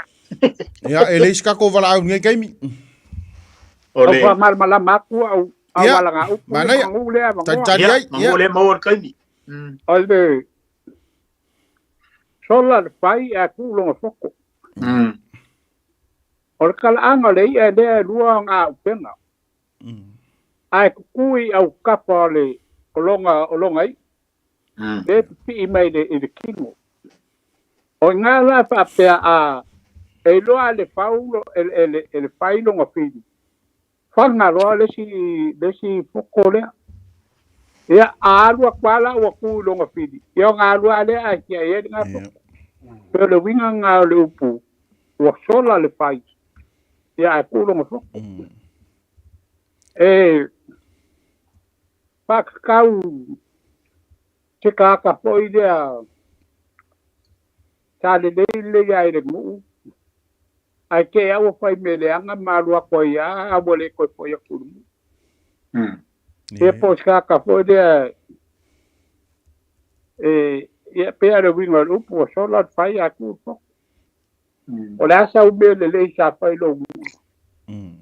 Ia, e le iskako valaau ngai kaimi. O le Au faamalamalama atu au au Ia, alagaupu le manaia. magu lea avanoa. Talitali ia, ai, ia. mangu le maua le kaimi. O le sola le fai ae tuu loga foko. O le talaaga o le i'a lea e lua ona auupega. Ae kukui au kapa o le o loga o loga i'a. Le pipii mai i le kino. O iga la faapea a e iloa le fau e le fai loga fili. Faga loa le isi foko lea. Ia a alu atu lava la ua tu i loga fili. Ia ona alu lava lea ae tiai ai lena foko. Pe o le uiga lena o le upu ua sola le fai. Ia ae tuu loga foko. E faatatau se tagata foi lea sa lelei lelei lava i le nuu ae te au ua fai mea leaga ma alu atu ai lava a ua le toe foi atu i le nuu. Ia po o se tagata foi lea e ia pei lava o le uiga o le upu ua sola le fai ae tuu le foko. O le a sau mea lelei sa fai i lou nuu.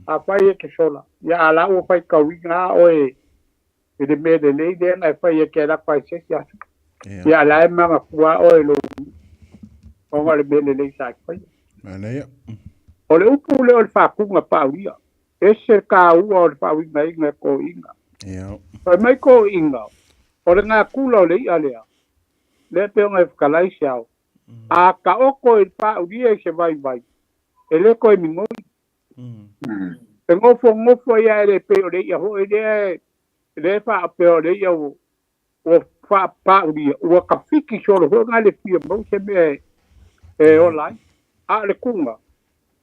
Afai e te sola, ia a la ua faitauina lava oe i le mea lelei lea na e fai e te alu atu ai i se isi aso. Ia a la e manatua lava oe i lou nuu ona o le mea lelei sa e faia. Manaia. O le upu lea o le faatuga paaulia, ese le taua o le faauigaina e toeaiina. Ia. Fai mai toeaiina, o le natura o le i'a lea, lea pei ona e fetalai se ao, a taoto i le paaulia i se vaivai, e le toe migoi. E nofonofo ai lava e le pei o le i'a foi lea e faapea o le i'a Ua faapaulia ua kafiki solo foi nga le fia mau se mea e ola ai. A o le kuga,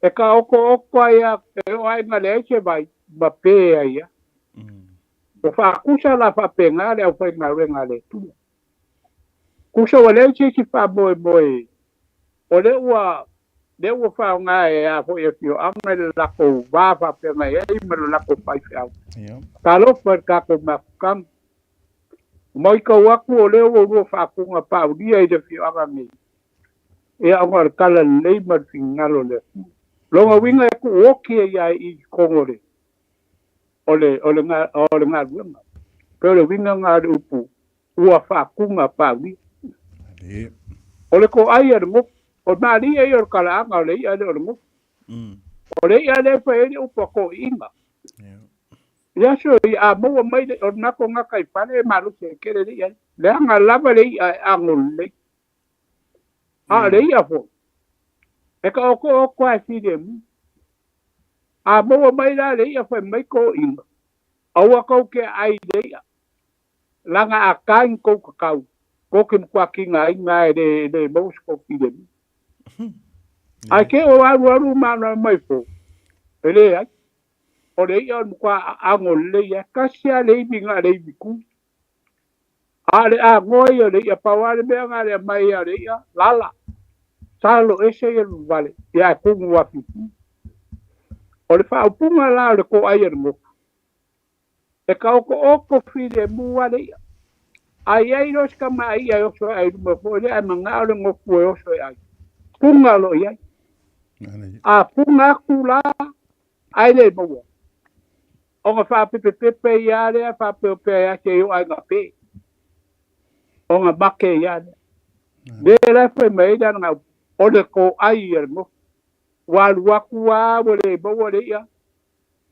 e ka okooko ai a e oo ai nga leai se vai ma pe ai ia. Ua faakusa la faapena le aufaigaluega a le Atua. Kusa ua leai se isi faamoemoe o lea ua lea ua faaaoga e a foi afioaga i le latou va faafeagai ai ma le latou faifeau. Talofa i le tatou mafutaga. Matau atu o lea ua lua faafuga paulia i le afioaga nei, ia ona o le tala lelei ma le finagalo o le Atua. Lona uiga e tuu oti ai lava i totonu o le, o le, o le, o le galuega. Pei o le uiga lena o le upu ua faafuga paulia. O le toai a le motu, o le malie ia o le talaaga o le i'a lea o le motu. O le i'a lea e fai ai le upu a toeaiina. I aso ia a maua mai le, o le matou gataifale e malosi ai tele le i'a lea. Leaga lava le i'a e ago lelei. A o le i'a foi, e taotooto lava e filemu. A maua mai la le i'a fai mai toeaiina, aua tou te aai i le i'a, leaga a ta ni tou tatau, tou te matua tigaina e le maua se tou filemu. Ae te o alualu ma ana mai fo, e leai. O le i'a o le matua aano lelei lava. Tasi lava le ivi na o le ivi tu. A o le agoa ia o le i'a, pau lava le mea na o le aumai a le i'a, lala. Salo ese ia le vavale, ia ae kumu afifi. O le faaupuga la o le toai a le motu, e taotooto filemu lava le i'a. A i ai loa se tama i'a e oso ae i luma foi lea, ae manao le gofu e oso e ai, puga loa i ai. A puga atu la, ae le maua, ona faapepepepe ia lea, faapeopea ia se i oo ai ina pe, ona make ia lea. Lea la e fai mai ai le alagaupu, o le toai ia le gofu. Ua alu atu lava ua le maua le i'a,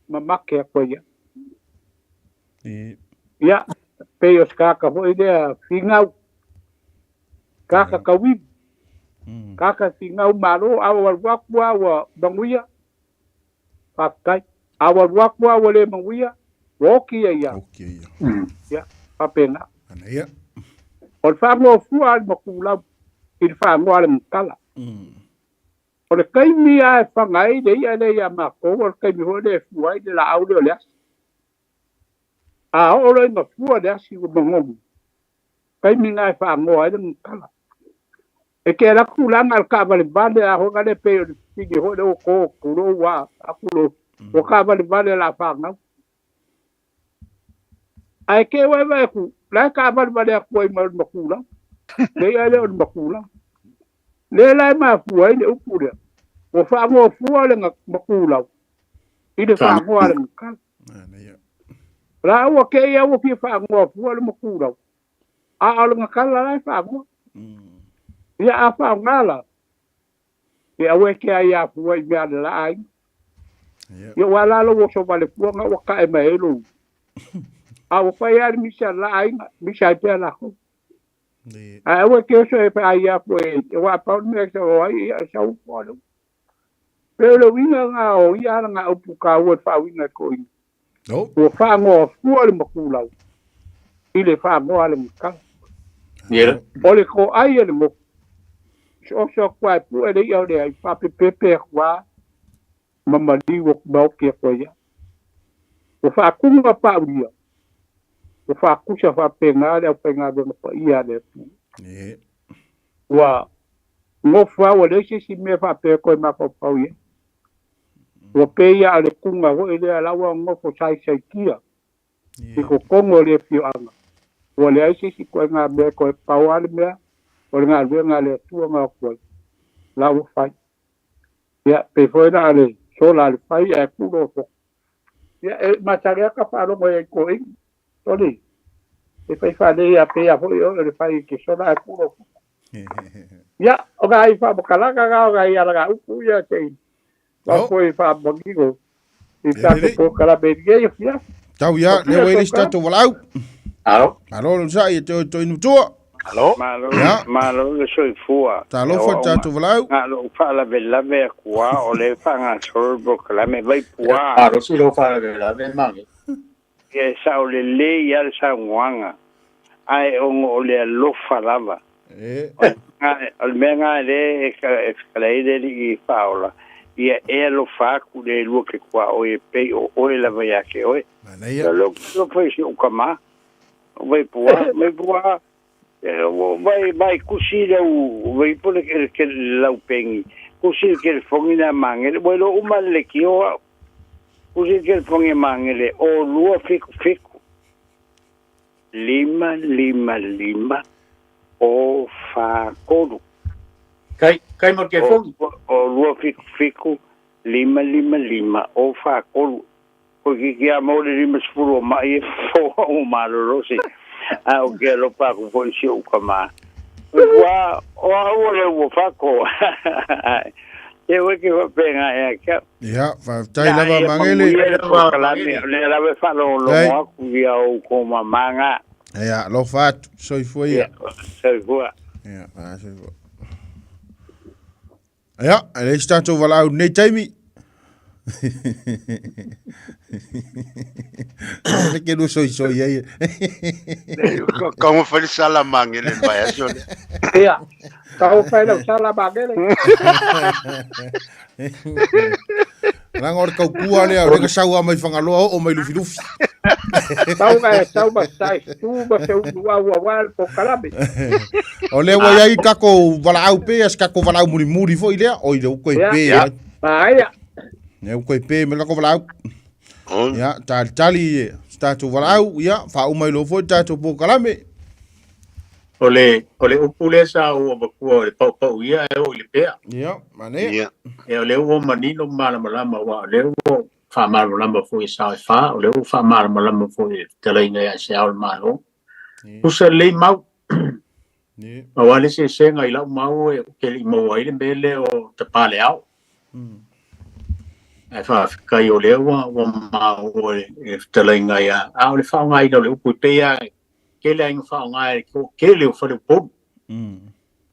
ma make atu ai ia. Ia, pei o se tagata foi lea finau, tagata tauivi, tagata finau malo, a ua alu atu lava ua manuia, faafetai. A ua alu atu lava ua le manuia, ua oti ia ia. Ia, faapena. O le faanoofua a le matulau i le faanoa a le matala. O le taimi lava e faga ai le i'a lea ia matou, o le taimi foi lea e fua ai le laau lea o le asi. A oo loa ina fua le asi ua magomu, taimi lena e faanoa ai le gagakala. E te alu atu tulaga o le taavalevale a foi lea pei o le fesili foi lea ua to tulou a atu lo ua taavalevale o le a fanau. Ae te ua e vaai atu, la e taavalevale atu ai ma le makulau. Le i'a lea o le makulau. Lea la e mafua ai le upu lea, ua faagofua le makulau i le fagoa a le gagakala. La ua kei au ua fia faagoa fua le makulau, a o le gagakala la e faagoa. Ia a faaaoga la, e aua e te aia fua i mea a le la aiga. Ia ua la lou oso vale fua nga ua tae mai ai lou. A ua fai lava le misa a le la aiga, misa ai pea latou. Ae aua e te oso e aia fua e aua a pau le mea e sau ai, ia e sau fua le upu. Pei o le uiga lena o ia alagaupu taua i le faauiga e toeaina. Ua faanoa fua le makulau i le faanoa a le matala. O le toai a le motu, oso atu lava e pue le i'a o le ai, faapepepe atu lava ma maliu atu ma oti atu ai lava. Ua faatuga paulia, ua faatusa faapena le aufaigaluega paia a le Atua. Ua nofo lava ua leai se isi mea faapea e toe mafaufau i ai. Ua pei lava o le kuga foi lea la ua nofo saisaitia i totonu o le afioaga, ua leai se isi ituaiga mea e toe pau lava le mea o le galuega a le Atua na o atu ai, la ua fai. Ia, pei foi la o le sola a le fai ae tu loa toto. Ia, e masani lava ta faalogo i ai toeaiina, sole, e fai faalelei lava pei lava foi oe o le fai e te sola ae tu lou toto. Ia, o nai faamatalaga na o nai alagaupu ia se i avatu e faamanino i tatou polokalame i lenei afiafi. Tau ia, lea ua i le isi tatou valaau. Alo. Malo le onosai e te oe toi nutua. Alo. Malo, Ia. malo le soifua. Talofa i le tatou valaau. Na o lou faalavelave atu lava o lea e faagasolo le polokalame Vaipua. Malosi lou faalavelave Mage. Ia e sao lelei lava le saunoaga. Ae ona o le alofa lava. O le mea lena lea e fetalai ai le Alii faaola, ia e alofa atu le lua ke tuaoi e pei o oe lava ia te oe. O lea ou te alofa i si ou tama, o Vaipua, Vaipua, vai, vai kusi lau, vai po le, le, lau pengi, kusi le telefoni na mangele, ua iloa uma le leitio au. Kusi le telefoni e mangele, o 2 7 7 5 5 5 o 4 3. Kai, kai mo ke fongi. O 2 7 7 5 5 5 o 4 3. Ko ki ki a mo le 50 o mai e fo o malolo si. A o ke alofa aku foi si o kama. Ua o a ua le ua fako. E ue ke faapena e ke. Ia, faafetai lava Magele. Le lava faalogologo aku ia ou ko mamaga. Ia, alofa atu, soifua ia. Soifua. Ia, soifua. Ia, e leai se tatou valaau i lenei taimi. Le ke lua soisoi ai. Ka mo fai sala mangele le vai aso le. Ia, ka fai lau sala mangele. Langa o le kaukua lea, o le ka sau a mai Fagaloa oo mai Lufilufi. Tau ga e sau ma sai tu ma se ulu au a wal po kalame. O lea ua iai kako valaau pe, as kako valaau mulimuli foi lea, oi le uko i pe. Ia. Aia. Ne uko i pe me lako valaau. Ia, talitali e tatou valaau, ia, faauma i lo foi tatou po kalame. O le upu lea sa ou avatua o le paupau ia e oo i le pea. Ia, manaia. Ia. Ia, o lea ua manino ma malamalama, aua o lea ua faamalamalama foi e sao e fa, o lea ua faamalamalama foi e fetalaiga ia se ao o le Malo. Tusa lelei mau. Aua le eseesega i lau mau e ou te le i maua ai le mea lea o tapaleao. Ae faafetai o lea ua maua e fetalaiga ia, a o le faaaogaina o le upu e pei lava tele ai ina faaaoga e le toatele o faleupolu.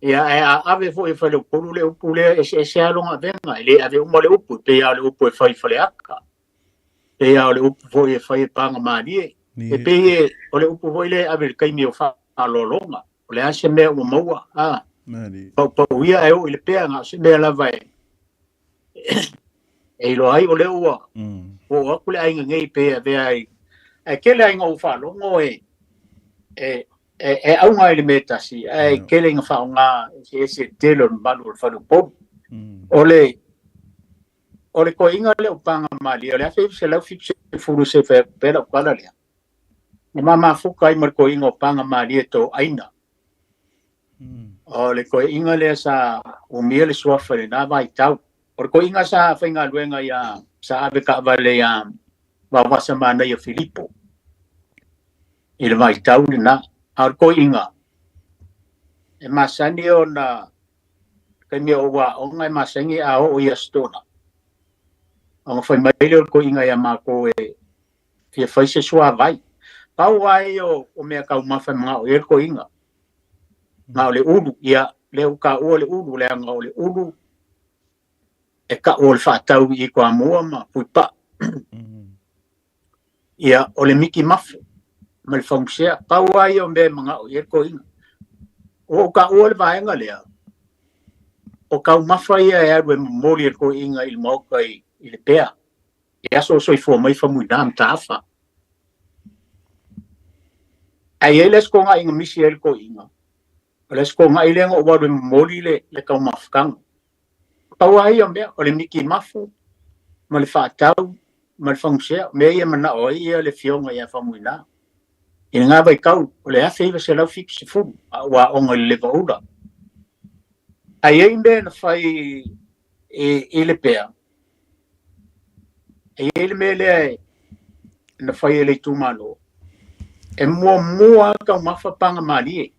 Ia, ae a ave foi e faleupolu le upu lea, e eseese lava lona avega, e le ave uma le upu, e pei lava o le upu e fai i Faleata, e pei lava o le upu foi e fai e Pagamalie, e pei o le upu foi lea e ave i le taimi o faaaloaloga, o le a se mea ua maua, a paupau ia e oo i le pea, na o se mea lava e e iloa ai o lea ua oo atu le aiga nei pe avea ai. Ae tele aiga ou faalogo e e auga i le mea tasi, ae tele ina faaaoga eseese le tele o le mamalu o le faleupolu. O le toeaina lea o Pagamalie, o le 1970 se fai atu pea lau tala lea, na mamafuta ai ma le toeaina o Pagamalie Toaina. O le toeaina lea sa umia le suafa i lena vaitau. O le toeaina sa faigaluega ia, sa ave taavale ia Vaovasa Manaia Filipo i le vaitau lena. A o le toeaina, e masani ona taimi o ou aoga e masani a oo i Aso Toonai. Ona fai mai lea o le toeaina ia matou e fia fai se suavai. Pau ai o mea taumafa e manao i ai le toeaina. Na o le ulu, ia, lea ua taua le ulu, leaga o le ulu e tau o le faatau i Toamua ma Puipaa. Ia, o le miki mafu ma le fagusea, pau lava ia o mea e manao i ai le toeaina. Ua ou taua le vaega lea, o taumafa ia e alu e momoli e le toeaina i le maota i le pea, i aso o soifua mai Faumuina Mataafa. Ae i ai le aso togai na misi ai le toeaina, o le aso togai lea na ou alu e momoli le taumafataga. Pau lava ia o mea, o le miki mafu ma le faatau ma le fagusea, mea ia e manao ai ia le afioga ia Faumuina. I lena vaitau, o le 1970, a ua aoga i le Levaula. Ae i ai mea na fai i le pea, e i ai le mea lea na fai e le itumalo, e muamua taumafa Pagamalie.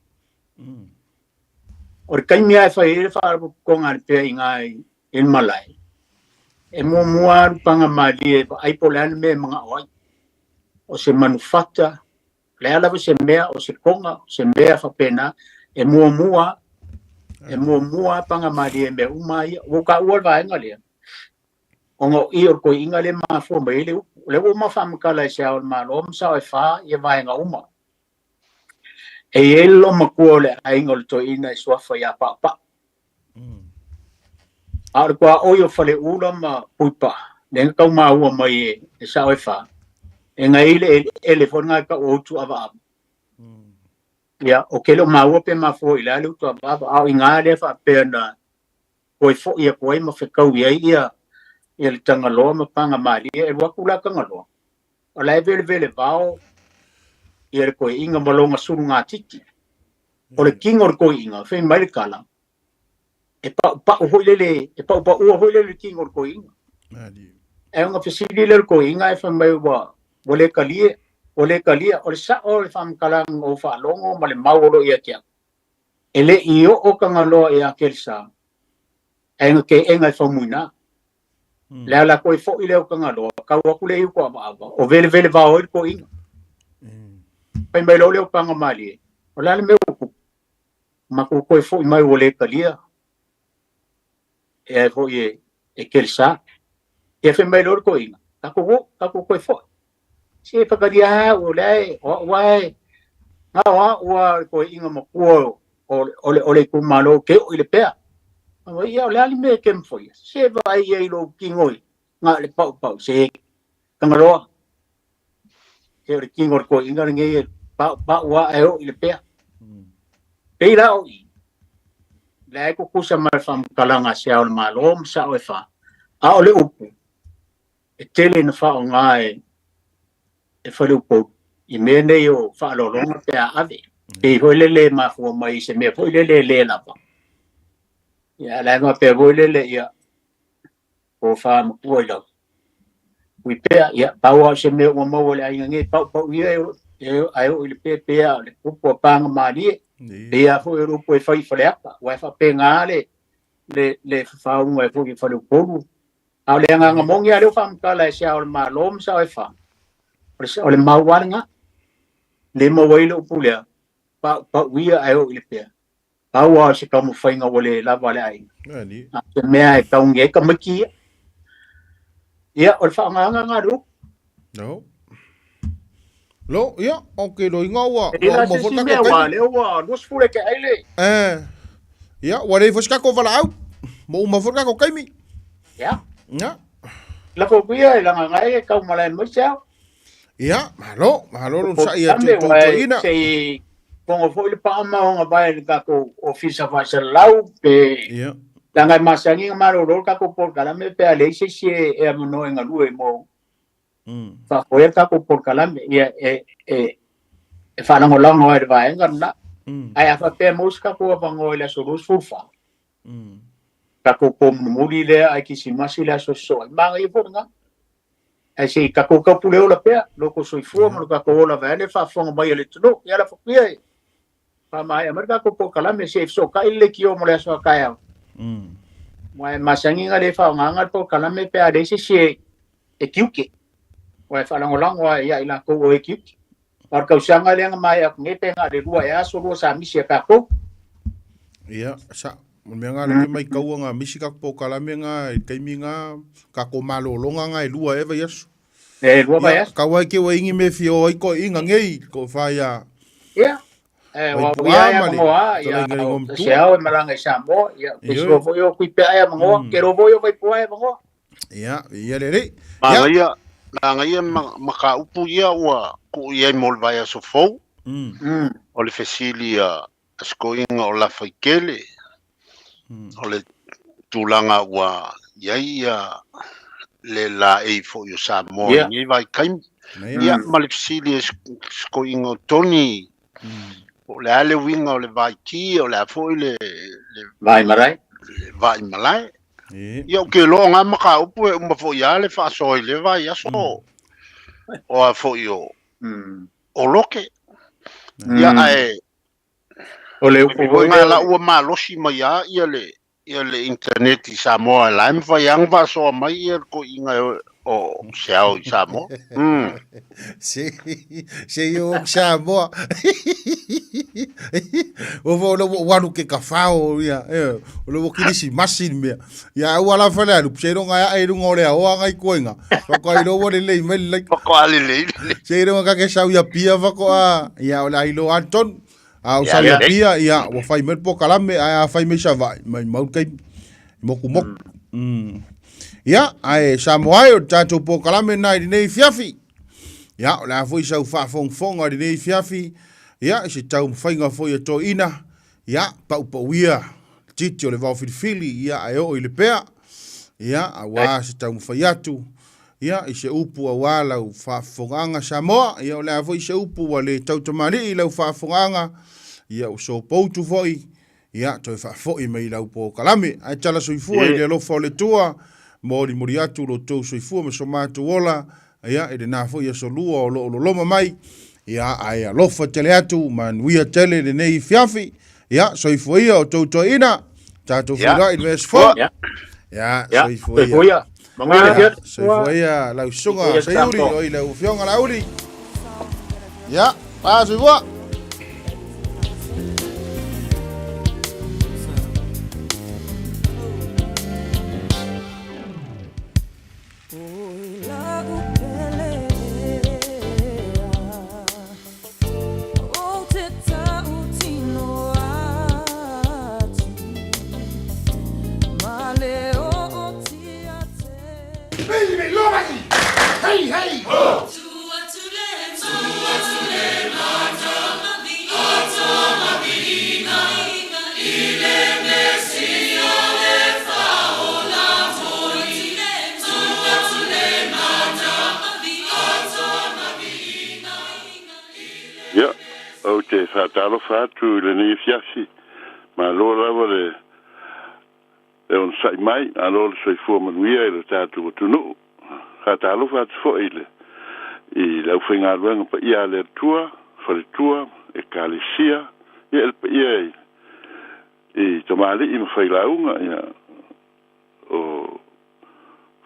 O le taimi lava e fai ai le faalapotopotoga a le pea i ina i le malae, e muamua alu Pagamalie e vaai po o le a le mea e manao ai. O se manufata, o le a lava se mea, o se toga, o se mea faapena, e muamua Pagamalie i mea uma ia. Ua ou taua le vaega lea, ona o i o le toeaina lea e mafua mai ai le upu. O lea ua uma faamatala e se ao o le Malo ma sao e fa ia vaega uma. E i ai le loomatua o le aiga o le toeaina e suafa ia Paupau. A o le tuaoi o Faleula ma Puipaa, lea na tau maua mai e sao e fa, e gai le eleele foi lena e tau o Utuavaava. Ia, o ke le o maua pe mafua i le a le Utuavaava, a o i ina lea faapea na toe foi atu ai ma fetaui ai ia ia le Tagaloa ma Pagamalie. E alu atu la Tagaloa, o la e velevele vao ia le toeaina ma lona sulugatiti. O le tino o le toeaina, fai mai le tala, e paupau foi lele, e paupaua foi lele le tino o le toeaina. Ae ona fesili lea o le toeaina ae fai mai ua ua le talie, ua le talia. O le sao o le faamatalaga na ou faalogo ma le mau o lo o ia te au, e le i oo Tagaloa ia Kelesa, ae na teena e Faumuina. Le ala koe foi lea o Tagaloa, tau atu lea i Utuavaava, o velevele vao ai le toeaina. Fai mai loa lea o Pagamalie, o le a le mea ua tupu? Matou toe foi mai ua le talia e ai foi e, e Kelesa. Ia fai mai loa le toeaina, tatou o, tatou toe foi. Se fakalia au, o lea e, o au lava e, na o au lava le toeaina matua o le itumalo ke oo i le pea. Ia, o le a le mea e ke mafaia? Se vaai i ai i lou tino i na o le paupau, se Tagaloa. Se o le tino o le toeaina lenei e paupau lava ae oo i le pea. Pei la o i, lea e tutusa ma le faamatalaga a se Ao o le Malo ma sao e fa, a o le upu, e tele ina faaaoga e e Faleupolu i mea nei o faaaloaloga pe a ave. Pei foi lele e mafua mai i se mea foi lele e le lava. Ia, la e faapea foi lele, ia, tofa matua i lau ui pea, ia, pau lava o se mea ua maua i le aiga nei, paupau ia e, ae oo i le pea, pea o le upu a pāga mālie, pei foi o le upu e fai i Faleata, aua e faapena le, le, le fafaauga e foi i Faleupolu. A o le agaga moni lava lea ua faamatala e se Ao o le Malo ma Sao e Fa, o le mau lava lena. Le maua ai le upu lea, paupau ia ae oo i le pea. Pau lava o se taumafaiga ua le lava a le aiga. A o se mea e taungi ai tamaiti ia. Ia, o le faagaga lena o le upu. No. Lo, ia, o ke loiga ua E le ua la uma se foi isi le mea, tatou aua taimi. lea ua 20 e te ai le. Eh, ia, ua leai foi se tatou valaau. Ua uma foi le tatou taimi. Ia. Ia. Lafo atu ia e lagaga ai e tau malae mai se ao. Ia, malo, malo lo sa'i a Polokalame, te aua e toeaina. se i fogo foi le paa ma ona vae i le tatou ofisa faasalalau pe Ia. leaga e masani ona malolo le tatou polokalame pe a leai se isi e e avanoa e galue mo faafoea le tatou polokalame. Ia e e e faalagolago ai i le vaega lena. Ae a faapea e maua se tatou avanoa i le aso 24, tatou po mulimuli lea ae Kerisimasi le aso sosoo ai, manaia foi lena. Ae se i tatou taupule ola pea lo tou soifua ma lo tatou ola vaeane le faafofoga mai a le atunuu. Ia lafo atu ia e faamaea mai le tatou polokalame se i fesootai le leitio mo le aso a taeao. Aua e masani ona le faaaogaina le polokalame pe a leai se isi e, e tiute. Aua e faalagolago lava ia i latou o e tiute. A o le tausaga lea na maea atu nei pe na o le lua ea aso lua sa misi a tatou. Ia, sa, o le mea nga lea ke maitaua nga misi ka polokalame nga i taimi nga ka ko malologa nga e lua e vaiaso. E lua vaiaso. Ia, kau ai ke ua ingi me fia o ai ko inga ngei, ko wha ia. Ia, e wa Vaipua ia ia ma le mangoa, ia talaiga i o ngā se matua. ao e malanga i Samoa, ia te Ioe. sua foi o kui pea ia mangoa, ke ro foi o Vaipua ia mangoa. Ia, ia le lei. Ia. Manaia, manaia ma, mataupu ia ua tuu i ai mo le vaiaso fou. O le fesili a sikoiga o Lafaitele, o le tulaga ua i ai ia le laei foi o Samoa i lenei vaitaimi. Ia, ma le fesili a sikoiga o Tony, po o le a le uiga o le vaiti, o le a foi le Vaai malae. Le vaai malae. Ia, ou te iloa o na mataupu e uma foi lava le faasoa i lea vaiaso o a foi o o Loke. Ia, ae O le upu foi nga lea la ua malosi mai lava ia le ia le internet i Samoa la e mafai lava ona faasoa mai ia le toeaina o se ao i Samoa. Se, se i o Samoa. O fo le ua alu ke ka fao ia, e, o le ua kirisimasi le mea. Ia au ala fale alu, se iloga ae i luga o le aoa ngai koinga. Whakairo ua lelei mai le Whakaā lelei lelei. Se iloga ka ke sau ia pia whakoa, ia o le ailo Anton. A o sau i Apia, ia, ua fai mai le polokalame, ae a fai mai Savaii, maumau le taimi. Mokumoku. Ia, ae Samoa e, o le tatou polokalame lena i lenei afiafi. Ia, o le a foi sau faafogafoga i lenei afiafi, ia, i se taumafaiga foi a toeaiina, ia, paupauia le titi o le vaofilifili, ia, ae oo i le pea, ia, aua se taumafai atu, ia, i se upu aua lau faafofogaaga Samoa, ia, o le a foi se upu ua le tautamalii i lau faafofogaaga, ia, ua sopoutu foi, ia, toe faafoi mai i lau polokalame. Ae tala soifua i le alofa o le Atua, molimoli atu lo outou soifua ma so matou ola, ia, i lena foi aso lua o lo o loloma mai, ia, ae alofa tele atu, manuia tele lenei afiafi, ia, soifua ia outou toeaiina, tatou feiloai i le vaiaso fou. Ia, soifua ia. Ia, soifua ia lau susuga Seiuli, oi lau afioga Laauli. Ia, pa soifua. Ia, ou te faatalofa atu i lenei afiafi. Malo lava le le onosai mai, malo le soifua manuia i lo tatou atunuu. Faatalofa atu foi i le i le aufaigaluega paia a le Atua, faletua, ekalesia, ia le paia i i tamalii ma failauga, ia o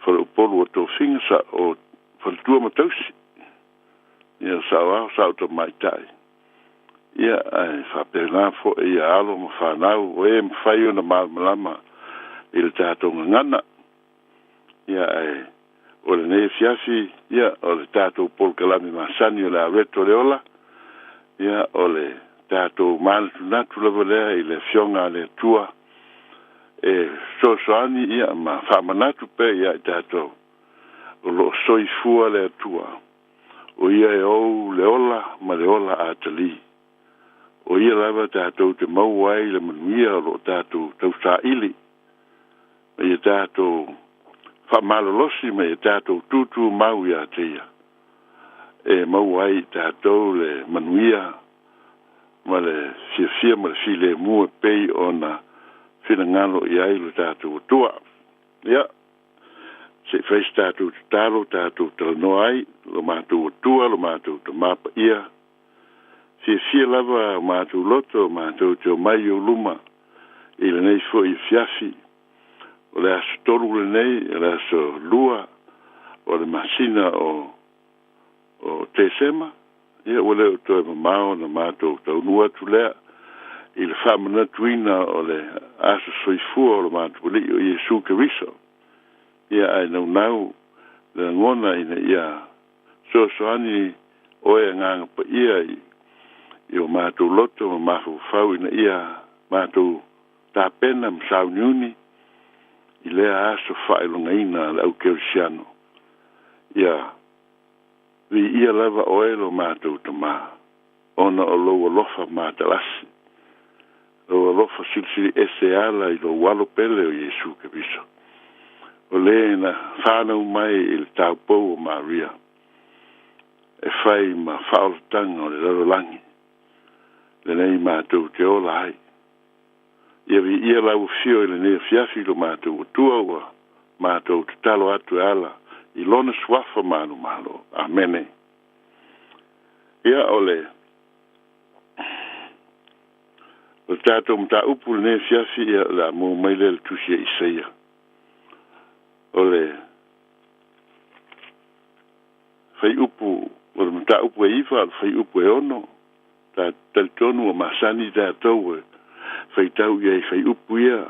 Faleupolu o Tofiga sa o faletua ma tausi, ia saoao sa o tamaitai. Ia ae faapena foi ia alo ma fanau o e mafai ona malamalama i le tatou gagana. Ia ae o lenei afiafi, ia o le tatou polokalame masani o le a reto le ola, ia o le tatou manatunatu lava lea i le Afioga a le Atua e fesoasoani ia ma faamanatu pea ia i tatou o lo o soifua le Atua. O ia e ou le ola ma le ola atalī. O ia lava tatou te maua ai le manuia o lo o tatou tausaili ma ia tatou faamalolosi ma ia tatou tūtūmau iā te ia e maua ai i tatou le manuia ma le fiafia ma le filemu e pei ona finagalo i ai lo tatou Atua. Ia, se i fai se tatou tatalo tatou talanoa ai, lo matou Atua, lo matou Tamā paia, fiafia lava o matou loto, matou te omai i ou luma i lenei foi afiafi. O le aso 3 lenei, o le aso 2 o le masina o Tesema, ia ua le o toe mamao ona matou taunuu atu lea i le faamanatuina o le aso soifua o lo matou Alii o Iesu Keriso. Ia ae naunau le lagona ina ia fesoasoani oe Agaga Paia i o matou loto ma mafaufau ina ia matou tapena ma sauniuni i lea aso faailogaina a le au kerisiano. Ia viia lava oe lo matou Tamā, ona o lou alofa matalasi, lou alofa silisili ese ala i lou alo pele o Iesu Keriso, o le na fanau mai i le taupou o Maria, e fai ma faaolataga o le lalolagi, lenei matou te ola ai. Ia viia lau afio i lenei afiafi lo matou Atua ua matou tatalo atu e ala i lona suafa manumalo. Amene. Ia o le o le tatou mataupu lenei afiafi, ia o le a maua mai lea i le tusi a Isaia. O le fuaiupu, o le mataupu e 9, o le fuaiupu e 6, ta talitonu ua masani tatou e faitau i ai fuaiupu ia.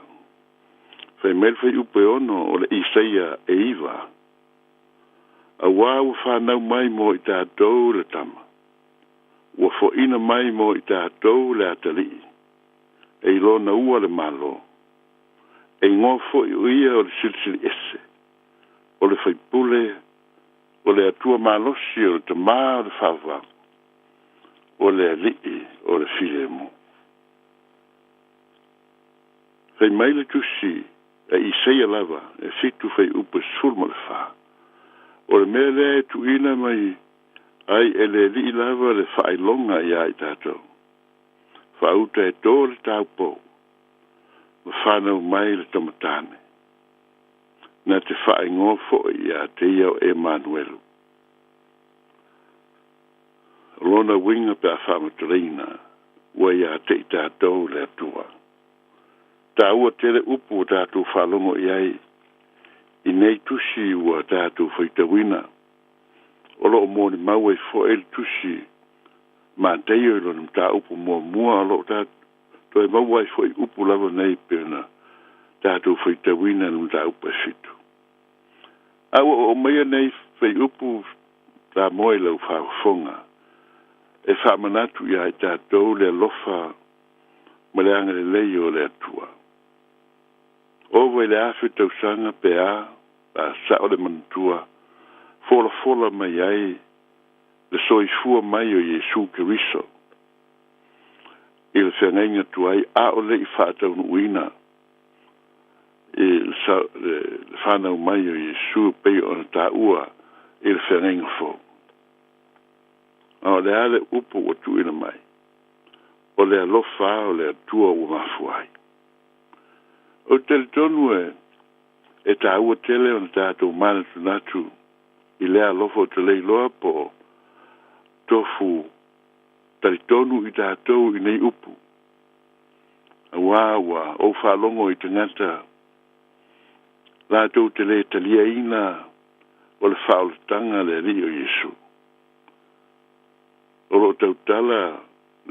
Fai mai le fuaiupu e 6 o le Isaia e 9, auā ua fanau mai mo i tatou le tama, Ua foʻina mai mo i tatou le atalii, e ilona ua le Malo. E igoa foi o ia o le Silisili Ese, o le Faipule, o le Atua Malosi, o le Tamā o le Faavavau, o le Alii o le Filemu. Fai mai le tusi a Isaia lava e 7 fuaiupu e 14, O le mea lea e tuuina mai ai e le Alii lava le faailoga iā i tatou, faauta e tō le taupou, ma fanau mai le tamatane, na te faaigoa foi iā te ia o Emanuelu. O lona uiga pe a faamatalaina, ua iā te i tatou le Atua. Taua tele upu ua tatou faalogo i ai i nei tusi ua tatou faitauina, o loo molimau ai foi le tusi Mataio i lona mataupu muamua, o loo toe maua ai foi upu lava nei pei ona tatou faitauina i le mataupu e 7. A ua oo maia nei fuaiupu Samoa i lau faafofoga, e faamanatu iā i tatou le alofa ma le agalelei o le Atua. Ova i le 1000 tausaga pe a, a sao le manatua, folafola mai ai le soifua mai o Iesu Keriso i le feagaiga tuai, a o le i faataunuuina i le fanau mai o Iesu pei ona taua i le feagaiga fou. A o le a le upu ua tuuina mai? O le alofa o le Atua ua mafua ai. Ou te talitonu e taua tele ona tatou manatunatu i lea alofa. O te le iloa po o tofu talitonu i tatou i nei upu, auā ua ou faalogo i tagata latou te lē taliaina o le faaolataga le Alii o Iesu. O loo tautala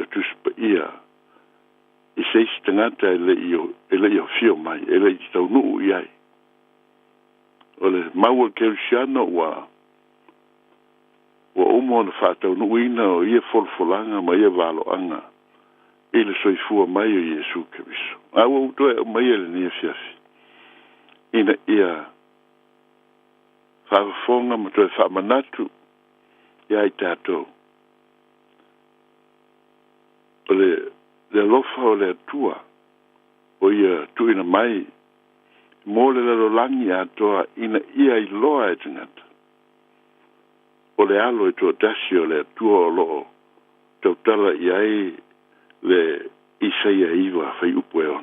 le Tusi Paia i se isi tagata e le'i afio mai, e le'i taunuu i ai. O le mau o le Kerisiano ua uma ona faataunuuina o ia folafolaga ma ia valoaga i le soifua mai o Iesu Keriso. A ua ou toe aumaia i lenei afiafi ina ia faafofoga ma toe faamanatu iā i tatou o le alofa o le Atua o ia tuuina mai mo le lalolagi atoa, ina ia iloa e tagata o le alo e toatasi o le Atua o loo tautala i ai le Isaia 9 fuaiupu e 6.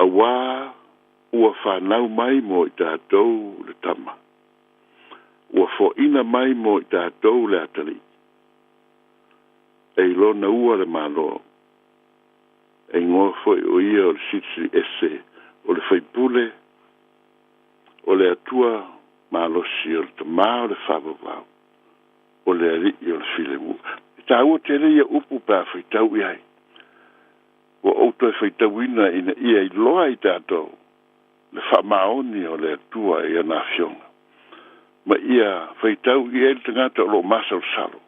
Auā ua fanau mai mo i tatou le tama, ua foʻina mai mo i tatou le atalii, e ilona ua le Malo. E igoa foi o ia o le Silisili Ese, o le Faipule, o le Atua Malosi, o le Tamā o le Faavavau, o le Alii o le Filemu. E taua tele ia upu pe a faitau i ai. Ua ou toe faitauina ina ia iloa i tatou le faamaoni o le Atua i ana afioga, ma ia faitau i ai le tagata o loo masalosalo,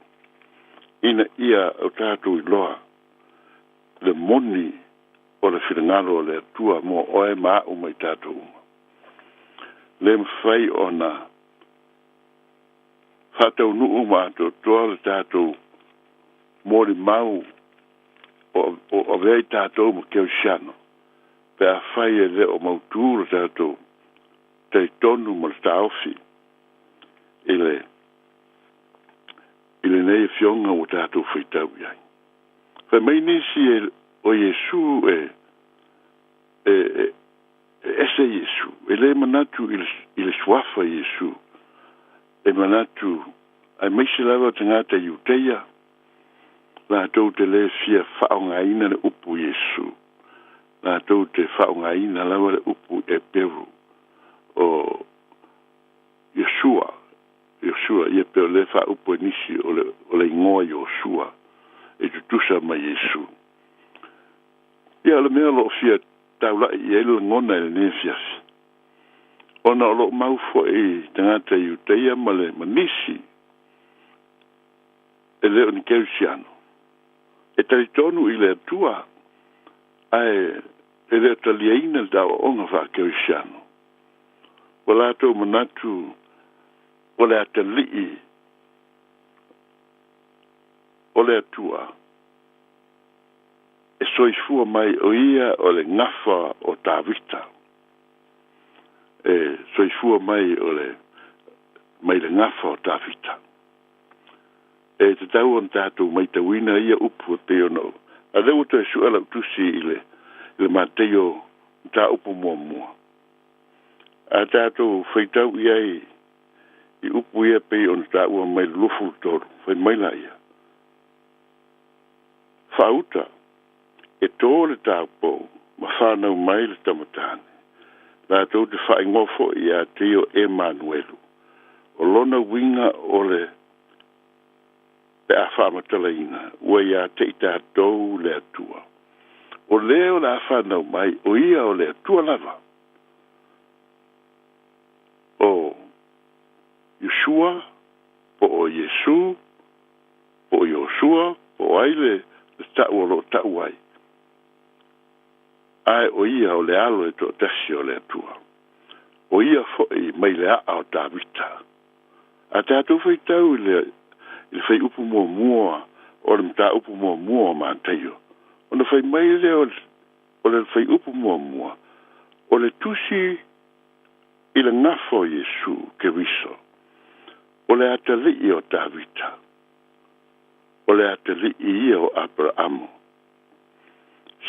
ina ia o tatou iloa le moni o le finagalo o le Atua mo oe ma a'u ma i tatou uma. Le mafai ona faataunuu ma atoatoa le tatou molimau o avea i tatou ma Kerisiano pe afai e le o mautū le tatou talitonu ma le taofi i lenei afioga ua tatou faitau i ai. Fai mai nisi e o Iesu e ese Iesu, e lē manatu i le suafa Iesu, e manatu aemaise lava tagata Iuteia latou te lē fia faaaogaina le upu Iesu, latou te faaaogaina lava le upu Eperu o Iosua, Iosua ia pe o le faaupu e nisi o le igoa Iosua e tutusa ma Iesu. Ia o le mea o loo fia taula'i i ai le lagona i lenei afiafi, ona o loo mau fo'i tagata Iuteia ma le manisi. E le o ni kerisiano. E talitonu i le Atua, ae e le o taliaina le aoaoga faakerisiano. Ua latou manatu o le atalii o le Atua e soifua mai o ia o le gafa o Tavita. E soifua mai o le mai le gafa o Tavita. E tatau ona tatou matauina ia upu e pei ona a lea ua toe sue lau tusi i le Mateio mataupu muamua. A tatou faitau i ai i upu ia pei ona taua mai le 23, fai mai laia. Faauta, e tō le taupou, ma whānau mai le tamatane. Latou te whaingoa foi ia te ia Emanuelu. O lona uiga o le pe a faamatalaina, ua ia te i tatou le Atua. O le o le a whānau mai, o ia o le Atua lava. O Yeshua, po o Iesu, po o Iosua, po o ai le tau o lo tau ai. Ae o ia o le alo e toatasi o le Atua. O ia foi mai le aa o Tavita. A tatou faitau i le whai upu muamua, o le mataupu muamua o Mataio. Ona fai mai lea o le whai upu muamua, o le tusi i le gafa o Iesu Keriso, o le atalii o Tavita, o le atalii ia o Aperamo,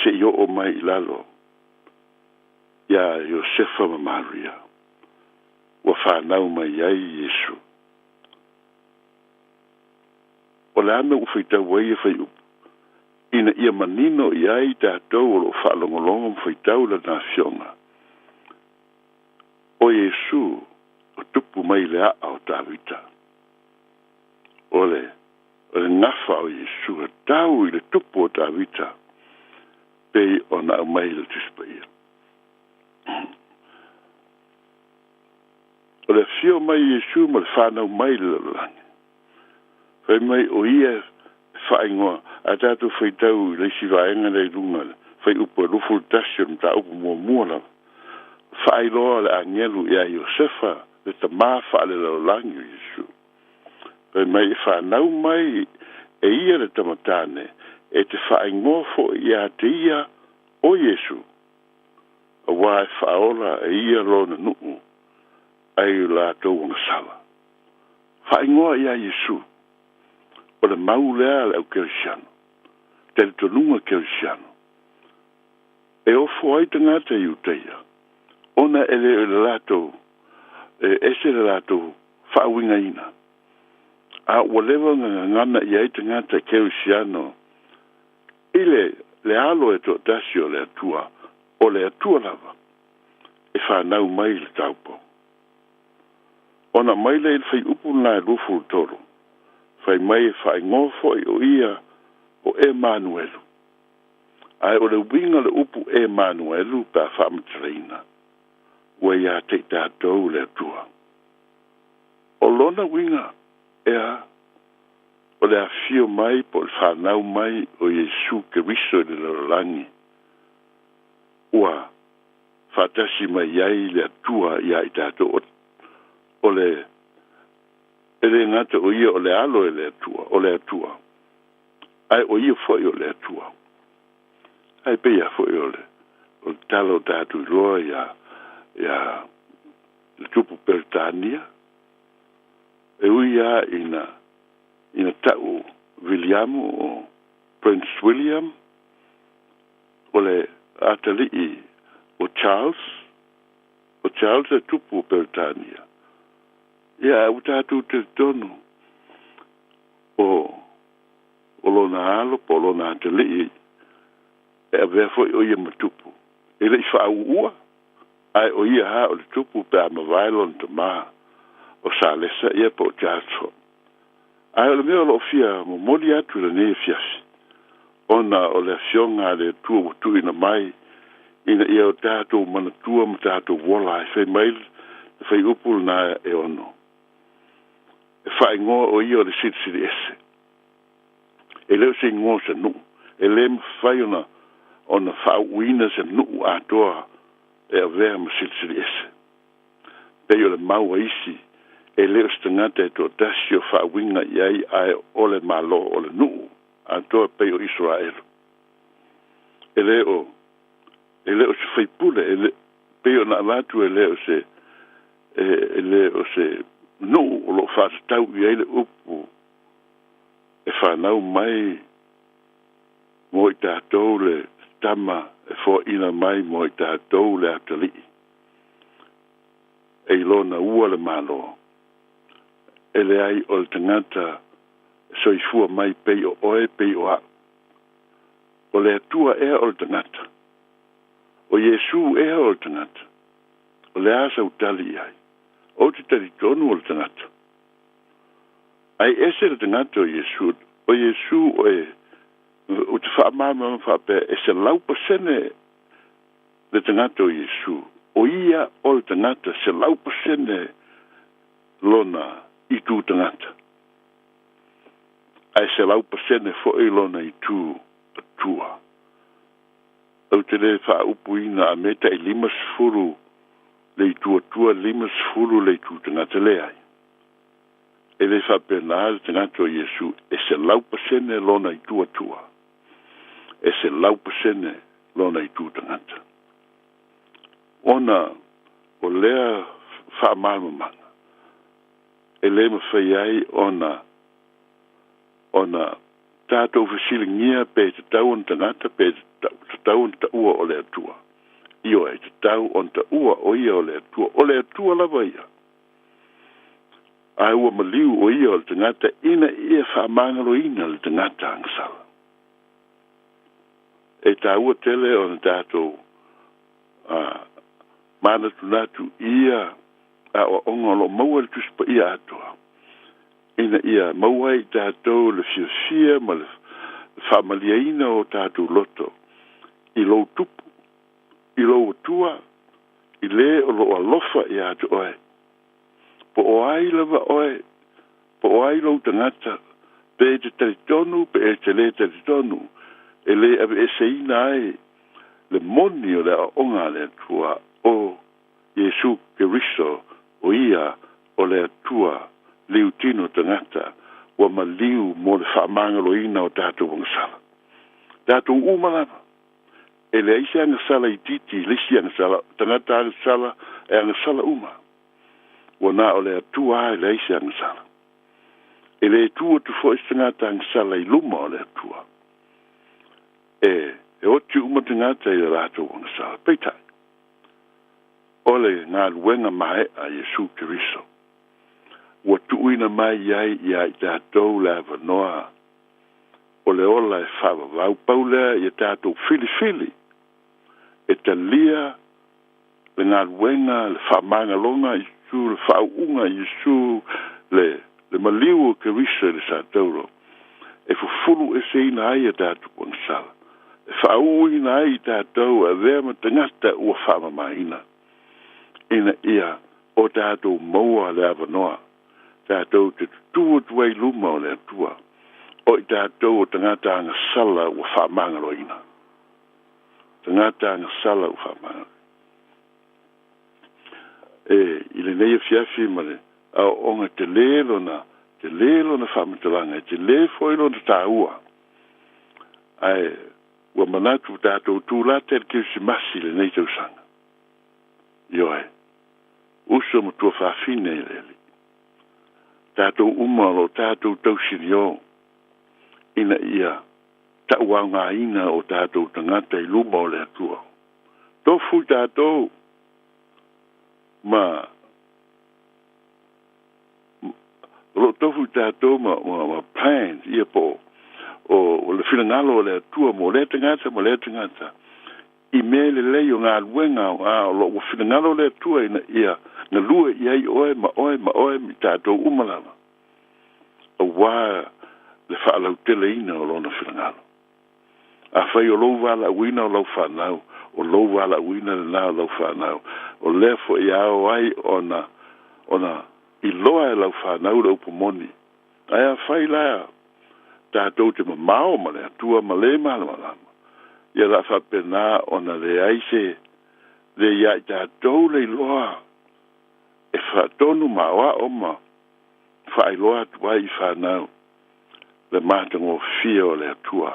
se i oo mai i lalo ia Iosefa ma Maria, ua whanau mai ai Iesu. O le ame ua faitau ai e whai upu, ina ia manino i ai tatou o lo whaalongolongo ma faitau le na fionga. O Iesu, o tupu mai le aa o Tavita. O le gafa o Iesu, e tau i le tupu o Tavita, pei o na au mai le Tusi Paia. O le afio mai Iesu ma le whanau mai le lalolagi. Fai mai o ia whaingoa, a tātou whaitau i leisi vaenga le lunga, whai upu e lufu le tasi o le mataupu muamua lava. Whailoa le angelu ia Iosefa, le tamā whaale lalolagi o Iesu. Fai mai e whanau mai e ia le tamatane, e te whaingoa fo ia te ia o Iesu. A wā e whaola e ia lona nuu, ai latou agasala. Whaingoa ia Iesu. O le mau lea le au kerisiano. Te talitonuga kerisiano. E ofo ai tagata i Iutaia. Ona e le o le latou, e ese le latou faauigaina. A ua leva gagagana i ai tagata kerisiano i le alo e toatasi o le Atua, o le Atua lava, e whanau mai le taupou. Ona mai le i le whai upu na e 23, fai mai e whaingoa foi o ia o Emanuelu. Ae o le uiga le upu Emanuelu pe a faamatalaina, ua ia te i tatou le Atua. O lona uiga ea o le afio mai po o le whanau mai o Iesu Keriso i le lalolagi, ua faatasi mai ai le Atua ia i tatou. O le e le gata o ia o le alo e le Atua, o le Atua. Ae o ia foi o le Atua. Ae peia foi o le tala o tatou iloa ia le tupu Peretania. E ui ia ina tau William o Prince William, o le atalii o Charles, o Charles e tupu o Peretania. Ia, ua tatou talitonu o lona alo po o lona atalii e avea foi o ia ma tupu. E lei faauua, ae o ia ha o le tupu pe a mavae lona tamā o Salesa ia po o Charles. Ae o le mea o loo fia momoli atu i lenei afiafi, ona o le afioga a le Atua ua tuuina mai ina ia o tatou manatua ma tatou ola ai. Fai mai le whai upu lena e 6. E whaingoa o ia o le silisili ese. E le o se igoa o se nuu. E lē mafai ona ona faauuina se nuu atoa e avea ma silisili ese. Pei o le mau a isi, e lē o se tagata e toatasi o faauiga i ai ae o le Malo o le nuu atoa pei o Iseraelu. E lē o e lē o se faipule e le pei ona avatu e lē o se e, e lē o se nuu o loo faatatau i ai le upu e fanau mai mo i tatou le tama e foaina mai mo i tatou le atalii e i lona ua le Malo. E leai o le tagata e soifua mai pei o oe pei o a'u. O le Atua ea o le tagata? O Iesu ea o le tagata? O le a sau tali i ai? Ou te talitonu o le tagata. Ae ese le tagata o Iesu. O Iesu o e ou te faamalamalama faapea e 100% le tagata o Iesu. O ia o le tagata 100% lona itu tagata. Ae 100% foi lona itu Atua. Ou te lē faaupuina a me ta'i 50 le itu Atua 50 le itu tagata leai. E lē faapenā le tagata o Iesu e 100% lona itu Atua. E 100% lona itu tagata. Ona o lea faamalamalamaga e lē mafai ai ona ona tatou fesiligia pe tatau ona tagata pe tatau ona taua o le Atua. Ioe, tatau ona taua o ia o le Atua. O le Atua lava ia. Ae ua maliu o ia o le tagata ina ia faamagaloina le tagata agasala. E taua tele ona tatou manatunatu i ia aoaoga o loo maua i le Tusi Paia atoa ina ia maua ai i tatou le fiafia ma le faamaliaina o tatou loto i lou tupu i lou Atua i lē o loo alofa iā te oe po o ai lava oe po o ai lou tagata pe e te talitonu pe e te lē talitonu e lē aveeseina ai le moni o le aoaoga a le Atua o Iesu Keriso o ia o le Atua liutino tagata ua maliu mo le faamagaloina o tatou agasala. Tatou uma lava. E leai se agasala itiiti i le isi agasala, tagata agasala e agasala uma. Ua na o le Atua lava e leai se agasala. E lē tu atu foi se tagata agasala i luma o le Atua. E e oti uma tagata i le latou agasala. Peitai, o le galuega mae'a Iesu Keriso ua tuuina mai ai iā i tatou le avanoa o le ola e faavavau pau lea ia tatou filifili e talia le galuega le faamagaloga a Iesu le faauuga a Iesu le le maliu o Keriso i le satauro e fufulu eseina ai a tatou agasala e faauuina ai i tatou e avea ma tagata ua faamamaina ina ia o tatou maua le avanoa tatou te tutū atu ai i luma o le Atua o i tatou o tagata agasala ua faamagaloina. Tagata agasala ua faamagaloina. E i lenei afiafi ma le aoaoga telē lona telē lona faamatalaga e telē foi lona tāua. Ae ua manatu tatou tulata i le Kerisimasi i lenei tausaga. Ioe, uso ma tuafafine i le Alii. Tatou uma o loo tatou tausiliō ina ia tauaogaina o tatou tagata i luma o le Atua. Tofu i tatou ma o loo tofu i tatou ma ma, ma plans ia po o le finagalo o le Atua mo lea tagata ma lea tagata i mea lelei o galuega a o loo ua finagalo le Atua ina ia galue i ai oe ma oe ma oe ma i tatou uma lava auā le faalauteleina o lona finagalo. Afai o lou valaauina o lau fanau, o lou valaauina lenā o lau fanau, o lea foi e ao ai ona ona iloa e lau fanau le upu moni. Ae afai la Tatou te mamao ma le Atua ma le malamalama, ia la faapenā ona leai se le iā i tatou le iloa e faatonu ma aoao ma faailoa atu ai i fanau le matagofie o le Atua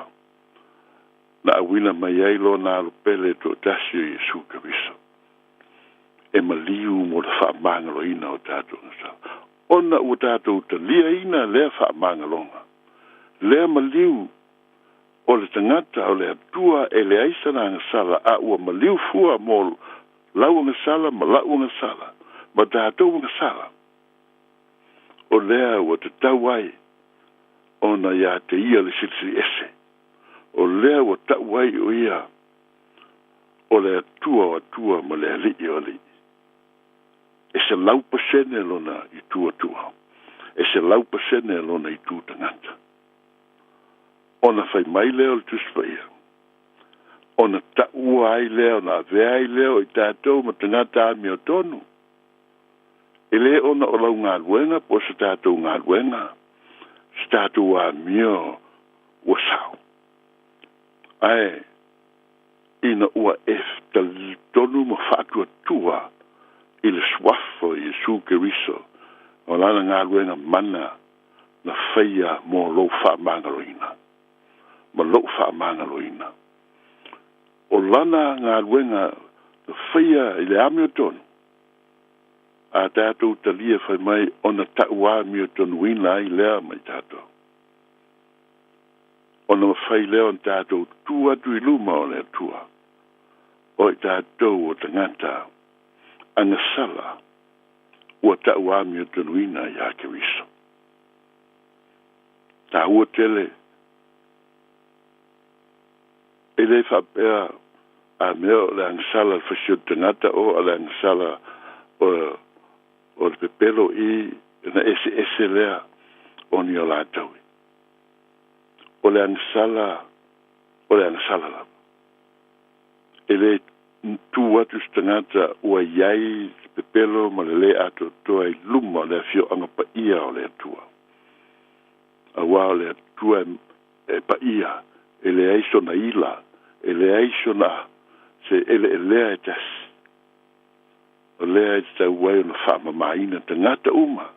na auina mai ai lona alo pele toatasi o Iesu Keriso e maliu mo le faamagaloina o tatou agasala. Ona ua tatou taliaina lea faamagaloga, lea maliu o le tagata o le Atua e leai sana agasala, a ua maliu fua mo lau agasala ma la'u agasala ma tatou agasala, o lea ua tatau ai ona iā te ia le Silisili Ese, o lea ua ta'u ai o ia o le Atua o atua ma le Alii o alii. E 100% lona itu Atua, e 100% lona itu tagata. Ona fai mai lea o le Tusi Paia, ona taua ai lea, ona avea ai lea o i tatou ma tagata amiotonu. E lē ona o lau galuega po o se tatou galuega, se tatou amio ua sao, ae ina ua e talitonu ma faatuatua i le suafa o Iesu Keriso o lana galuega mana na faia mo lou faamagaloina ma lo'u faamagaloina, o lana galuega na faia i le amiotonu, a tatou talia fai mai ona ta'u amiotonuina ai lea ma i tatou, ona mafai lea ona tatou tu atu i luma o le Atua o i tatou o tagata agasala ua ta'u amiotonuina iā Keriso. Tāua tele e lē faapea a mea o le agasala le fasi o le tagata o a le agasala o le pepelo i na eseese lea o ni o latou. O le agasala o le agasala lava. E lē tu atu se tagata ua iai pepelo ma le lē atoatoa i luma o le afioaga paia o le Atua. Auā o le Atua e paia, e leai sona ila, e leai sona se eleelea e tasi. O lea e tatau ai ona faamamāina tagata uma,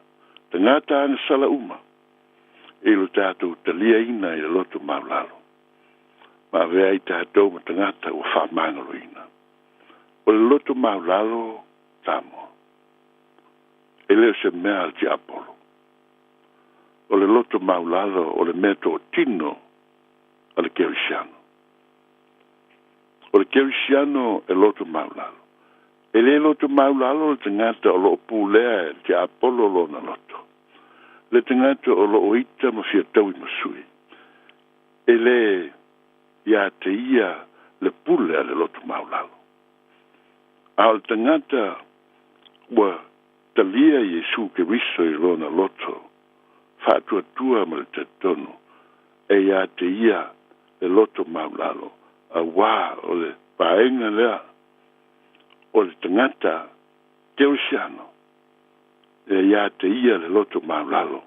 tagata agasala uma, i lo tatou taliaina i le loto maulalo, ma avea ai tatou ma tagata ua faamagaloina. O le loto maulalo, Samoa, e le o se mea a le tiapolo. O le loto maulalo o le mea totino a le kerisiano. O le kerisiano e loto maulalo. E lē loto maulalo le tagata o loo pulea e le tiapolo lona loto, le tagata o loo ita ma fiataui ma sui. E lē iā te ia le pule a le loto maulalo. A o le tagata ua talia Iesu Keriso i lona loto faatuatua ma le talitonu, e iā te ia le loto maulalo, auā o le vaega lea o le tagata kerisiano e iā te ia le loto maulalo,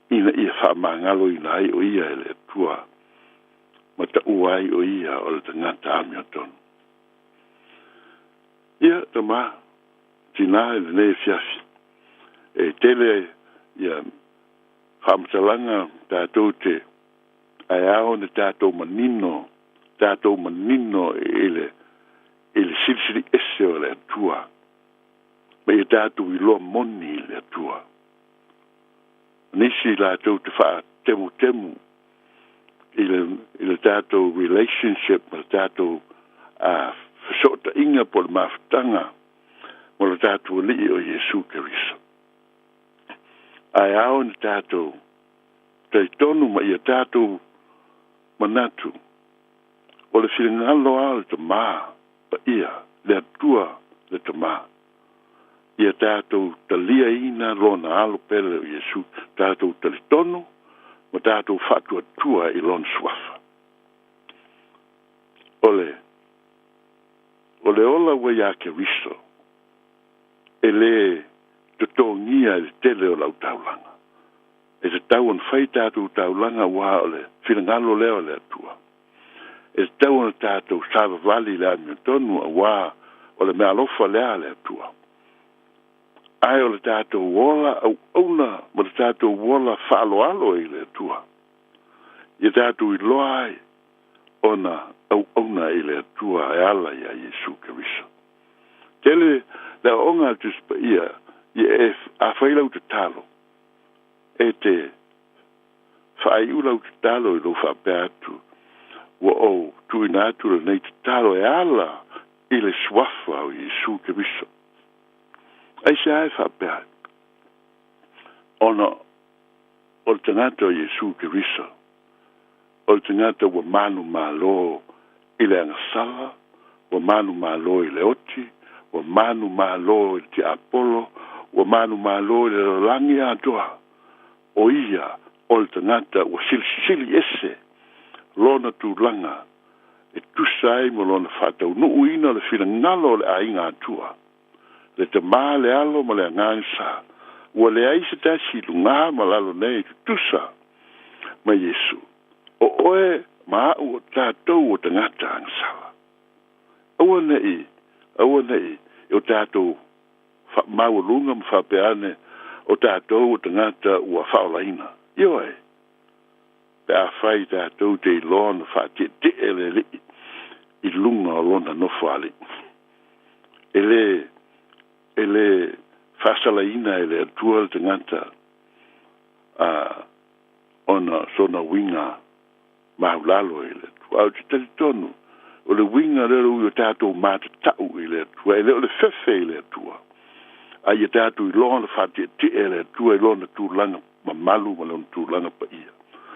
ina ia faamagaloina ai o ia e le Atua ma taua ai o ia o le tagata amiotonu. Ia tamā, tinā i lenei afiafi, e tele ia faamatalaga tatou te ae ao ona tatou manino, tatou manino i le Silisili Ese o le Atua, ma ia tatou iloa moni i le Atua. Nisi latou te faatemutemu i le tatou relationship ma le tatou fesootaiga po o le mafutaga ma lo tatou Alii o Iesu Keriso. Ae ao ona tatou talitonu ma ia tatou manatu o le finagalo a o le Tamā Paia, le Atua le Tamā, ia tatou taliaina lona alo pele o Iesu, tatou talitonu ma tatou faatuatua i lona suafa. O le ola ua iā Keriso e lē totogia i le tele o lau taulaga. E tatau ona fai tatou taulaga auā o le finagalo lea o le Atua. E tatau ona tatou savavali i le amiotonu auā o le meaalofa lea a le Atua. Ae o le tatou ola auauna ma le tatou ola faaaloalo i le Atua, ia tatou iloa ai ona auauna i le Atua e ala iā Iesu Keriso. Tele le aoaoga a le Tusi Paia ia e afai lau tatalo, e te faaiu lau tatalo i lou faapea atu, Ua ou tuuina atu lenei tatalo e ala i le suafa o Iesu Keriso. Aisea e faapea ai? Ona o le tagata o Iesu Keriso, o le tagata ua manumalo i le agasala, ua manumalo i le oti, ua manumalo i le tiapolo, ua manumalo i le lalolagi atoa. O ia o le tagata ua silisili ese lona tulaga e tusa ai ma lona faataunuuina o le finagalo o le aiga Atua, le Tamā, le Alo ma le Agaga Sa. Ua leai se tasi i lugā ma lalo nei e tutusa ma Iesu. O oe ma a'u o tatou o tagata agasala. Aua ne'i, aua ne'i o tatou faamaualuga ma faapea ane o tatou o tagata ua faaolaina. Ioe, pe afai tatou te iloa ona faatietie le Alii i luga o Lona nofoalii. E lē, e lē faasalaina e le Atua le tagata a ona sona uiga maulalo i le Atua. Ae ou te talitonu, o le uiga lea o le ui o tatou matatau i le Atua, e le o le fefe i le Atua, a ia tatou iloa ona faatietie e le Atua i Lona tulaga mamalu ma Lona tulaga paia.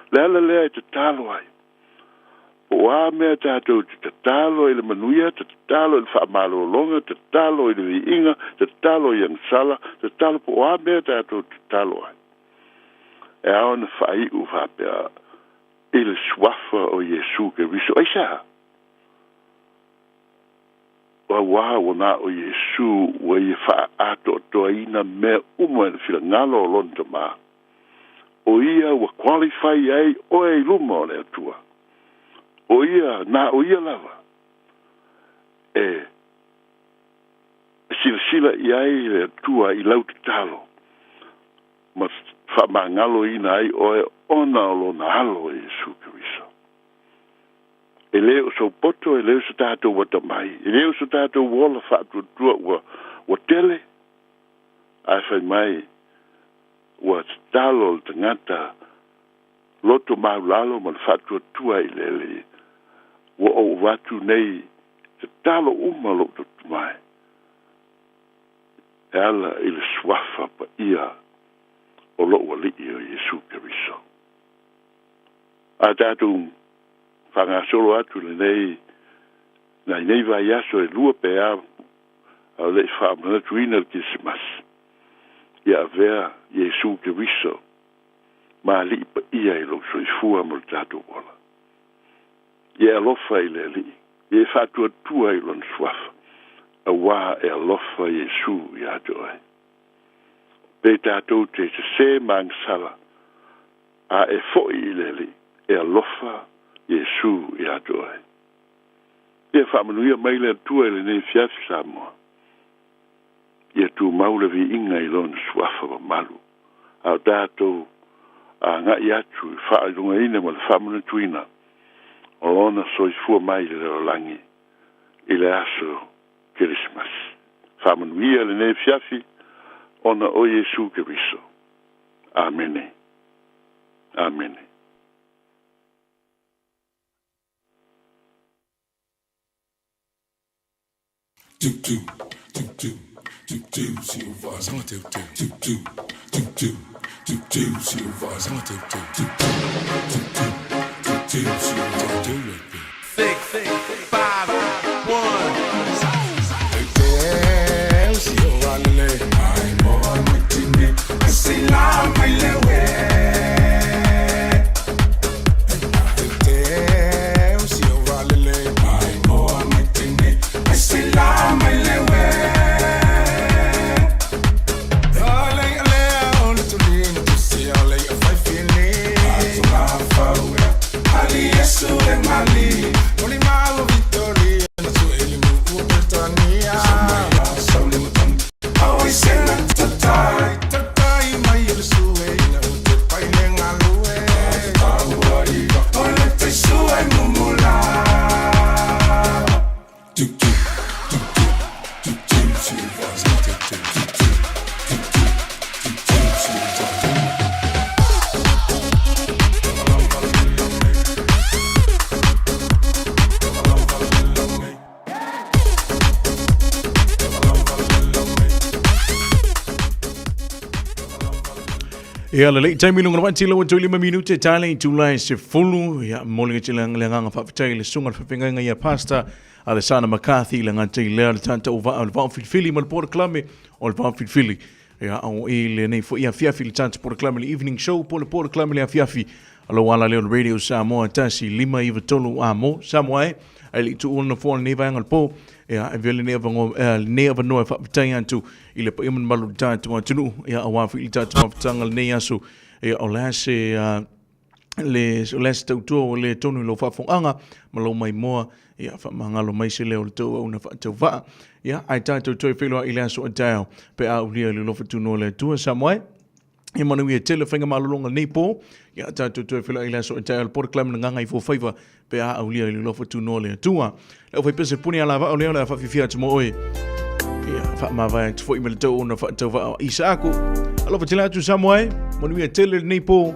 Le ala lea e tatalo ai, po o a mea tatou te tatalo i le manuia, tatalo i le faamalologa, tatalo i le viiga, tatalo i agasala, tatalo po o a mea tatou te tatalo ai, e ao ona faaiu faapea i le suafa o Iesu Keriso. Aisea? Auā ua na o Iesu ua ia faaatoatoaina mea uma i le finagalo o Lona Tamā. O ia ua qualify ai oe i luma o le Atua. O ia, na o ia lava e silasila i ai le Atua i lau tatalo ma faamagaloina ai oe ona o Lona Alo o Iesu Keriso. E lē o sou poto, e lē o so tatou atamai, e lē o so tatou ola faatuatua ua, ua tele, ae fai mai ua tatalo le tagata loto maulalo ma le faatuatua i le Alii, Ua ou avatu nei tatalo uma lou totomai e ala i le suafa paia o lou Alii o Iesu Keriso. A tatou faagasolo atu lenei nai nei vaiaso e lua pe a a o le i faamanatuina le Kerisimasi, ia avea Iesu Keriso ma Alii paia i lou soifua ma lo tatou ola. Ia e alofa i le Alii, ia e faatuatua i Lona suafa, auā e alofa Iesu iā te oe. Pe tatou te sesē ma agasala, a e foʻi i le Alii, e alofa Iesu iā te oe. Ia faamanuia mai le Atua i lenei afiafi Samoa. Ia tumau le viiga i Lona suafa mamalu, a o tatou agai atu i faailogaina ma le faamanatuina o Lona soifua mai i le lalolagi i le aso Kerisimasi. Faamanuia lenei afiafi ona o Iesu Keriso. Amene. Amene. 2 2 2 2 2 2 0 5 2 2 2 2 2 2 2 0 5 2 2 2 2 2 2 0 2 2 6 5 1 Ia le lei taimi lunga wati lawa tui lima minute tale i tūlai se fulu ia moli te le nganga whawhitai le sunga le whawhingainga ia pasta a le sana McCarthy le ngā tei lea le tata o vaa o le vao filifili ma le pora klame o le vao filifili ia au i le nei fo ia fiafi le tata pora klame le evening show po le pora klame le afiafi alo ala leo le radio Samoa 1 5 3 a mo Samoa e ai le tu ona fo nei vaenga le po ia e vele nei avango nei avanoa e whawhitai atu i le paia ma le mamalu o le tatou atunuu, ia aua foi le tatou mafutaga lenei aso, ia o le a se le o le a se tautua ua le tonu i lou faafofogaaga ma lou maimoa, ia faamagalo mai se leo o le tou auauna faatauvaa. Ia ae tatou toe feiloai i le aso a taeao pe a aulia i le alofa tunoa o le Atua. Samoa e! Ia manuia tele faiga malologa lenei po. Ia tatou toe feiloai i le aso a taeao le polokalame na gaga i fofaiva pe a aulia i le alofa tunoa le Atua. Le aufaipese puni a lavao lea o le a faafifia atu mo oe. Ia faamavae atu foi ma le tou ona faatauvaa o Isaako. Alofa tele atu Samoa e, manuia tele lenei po.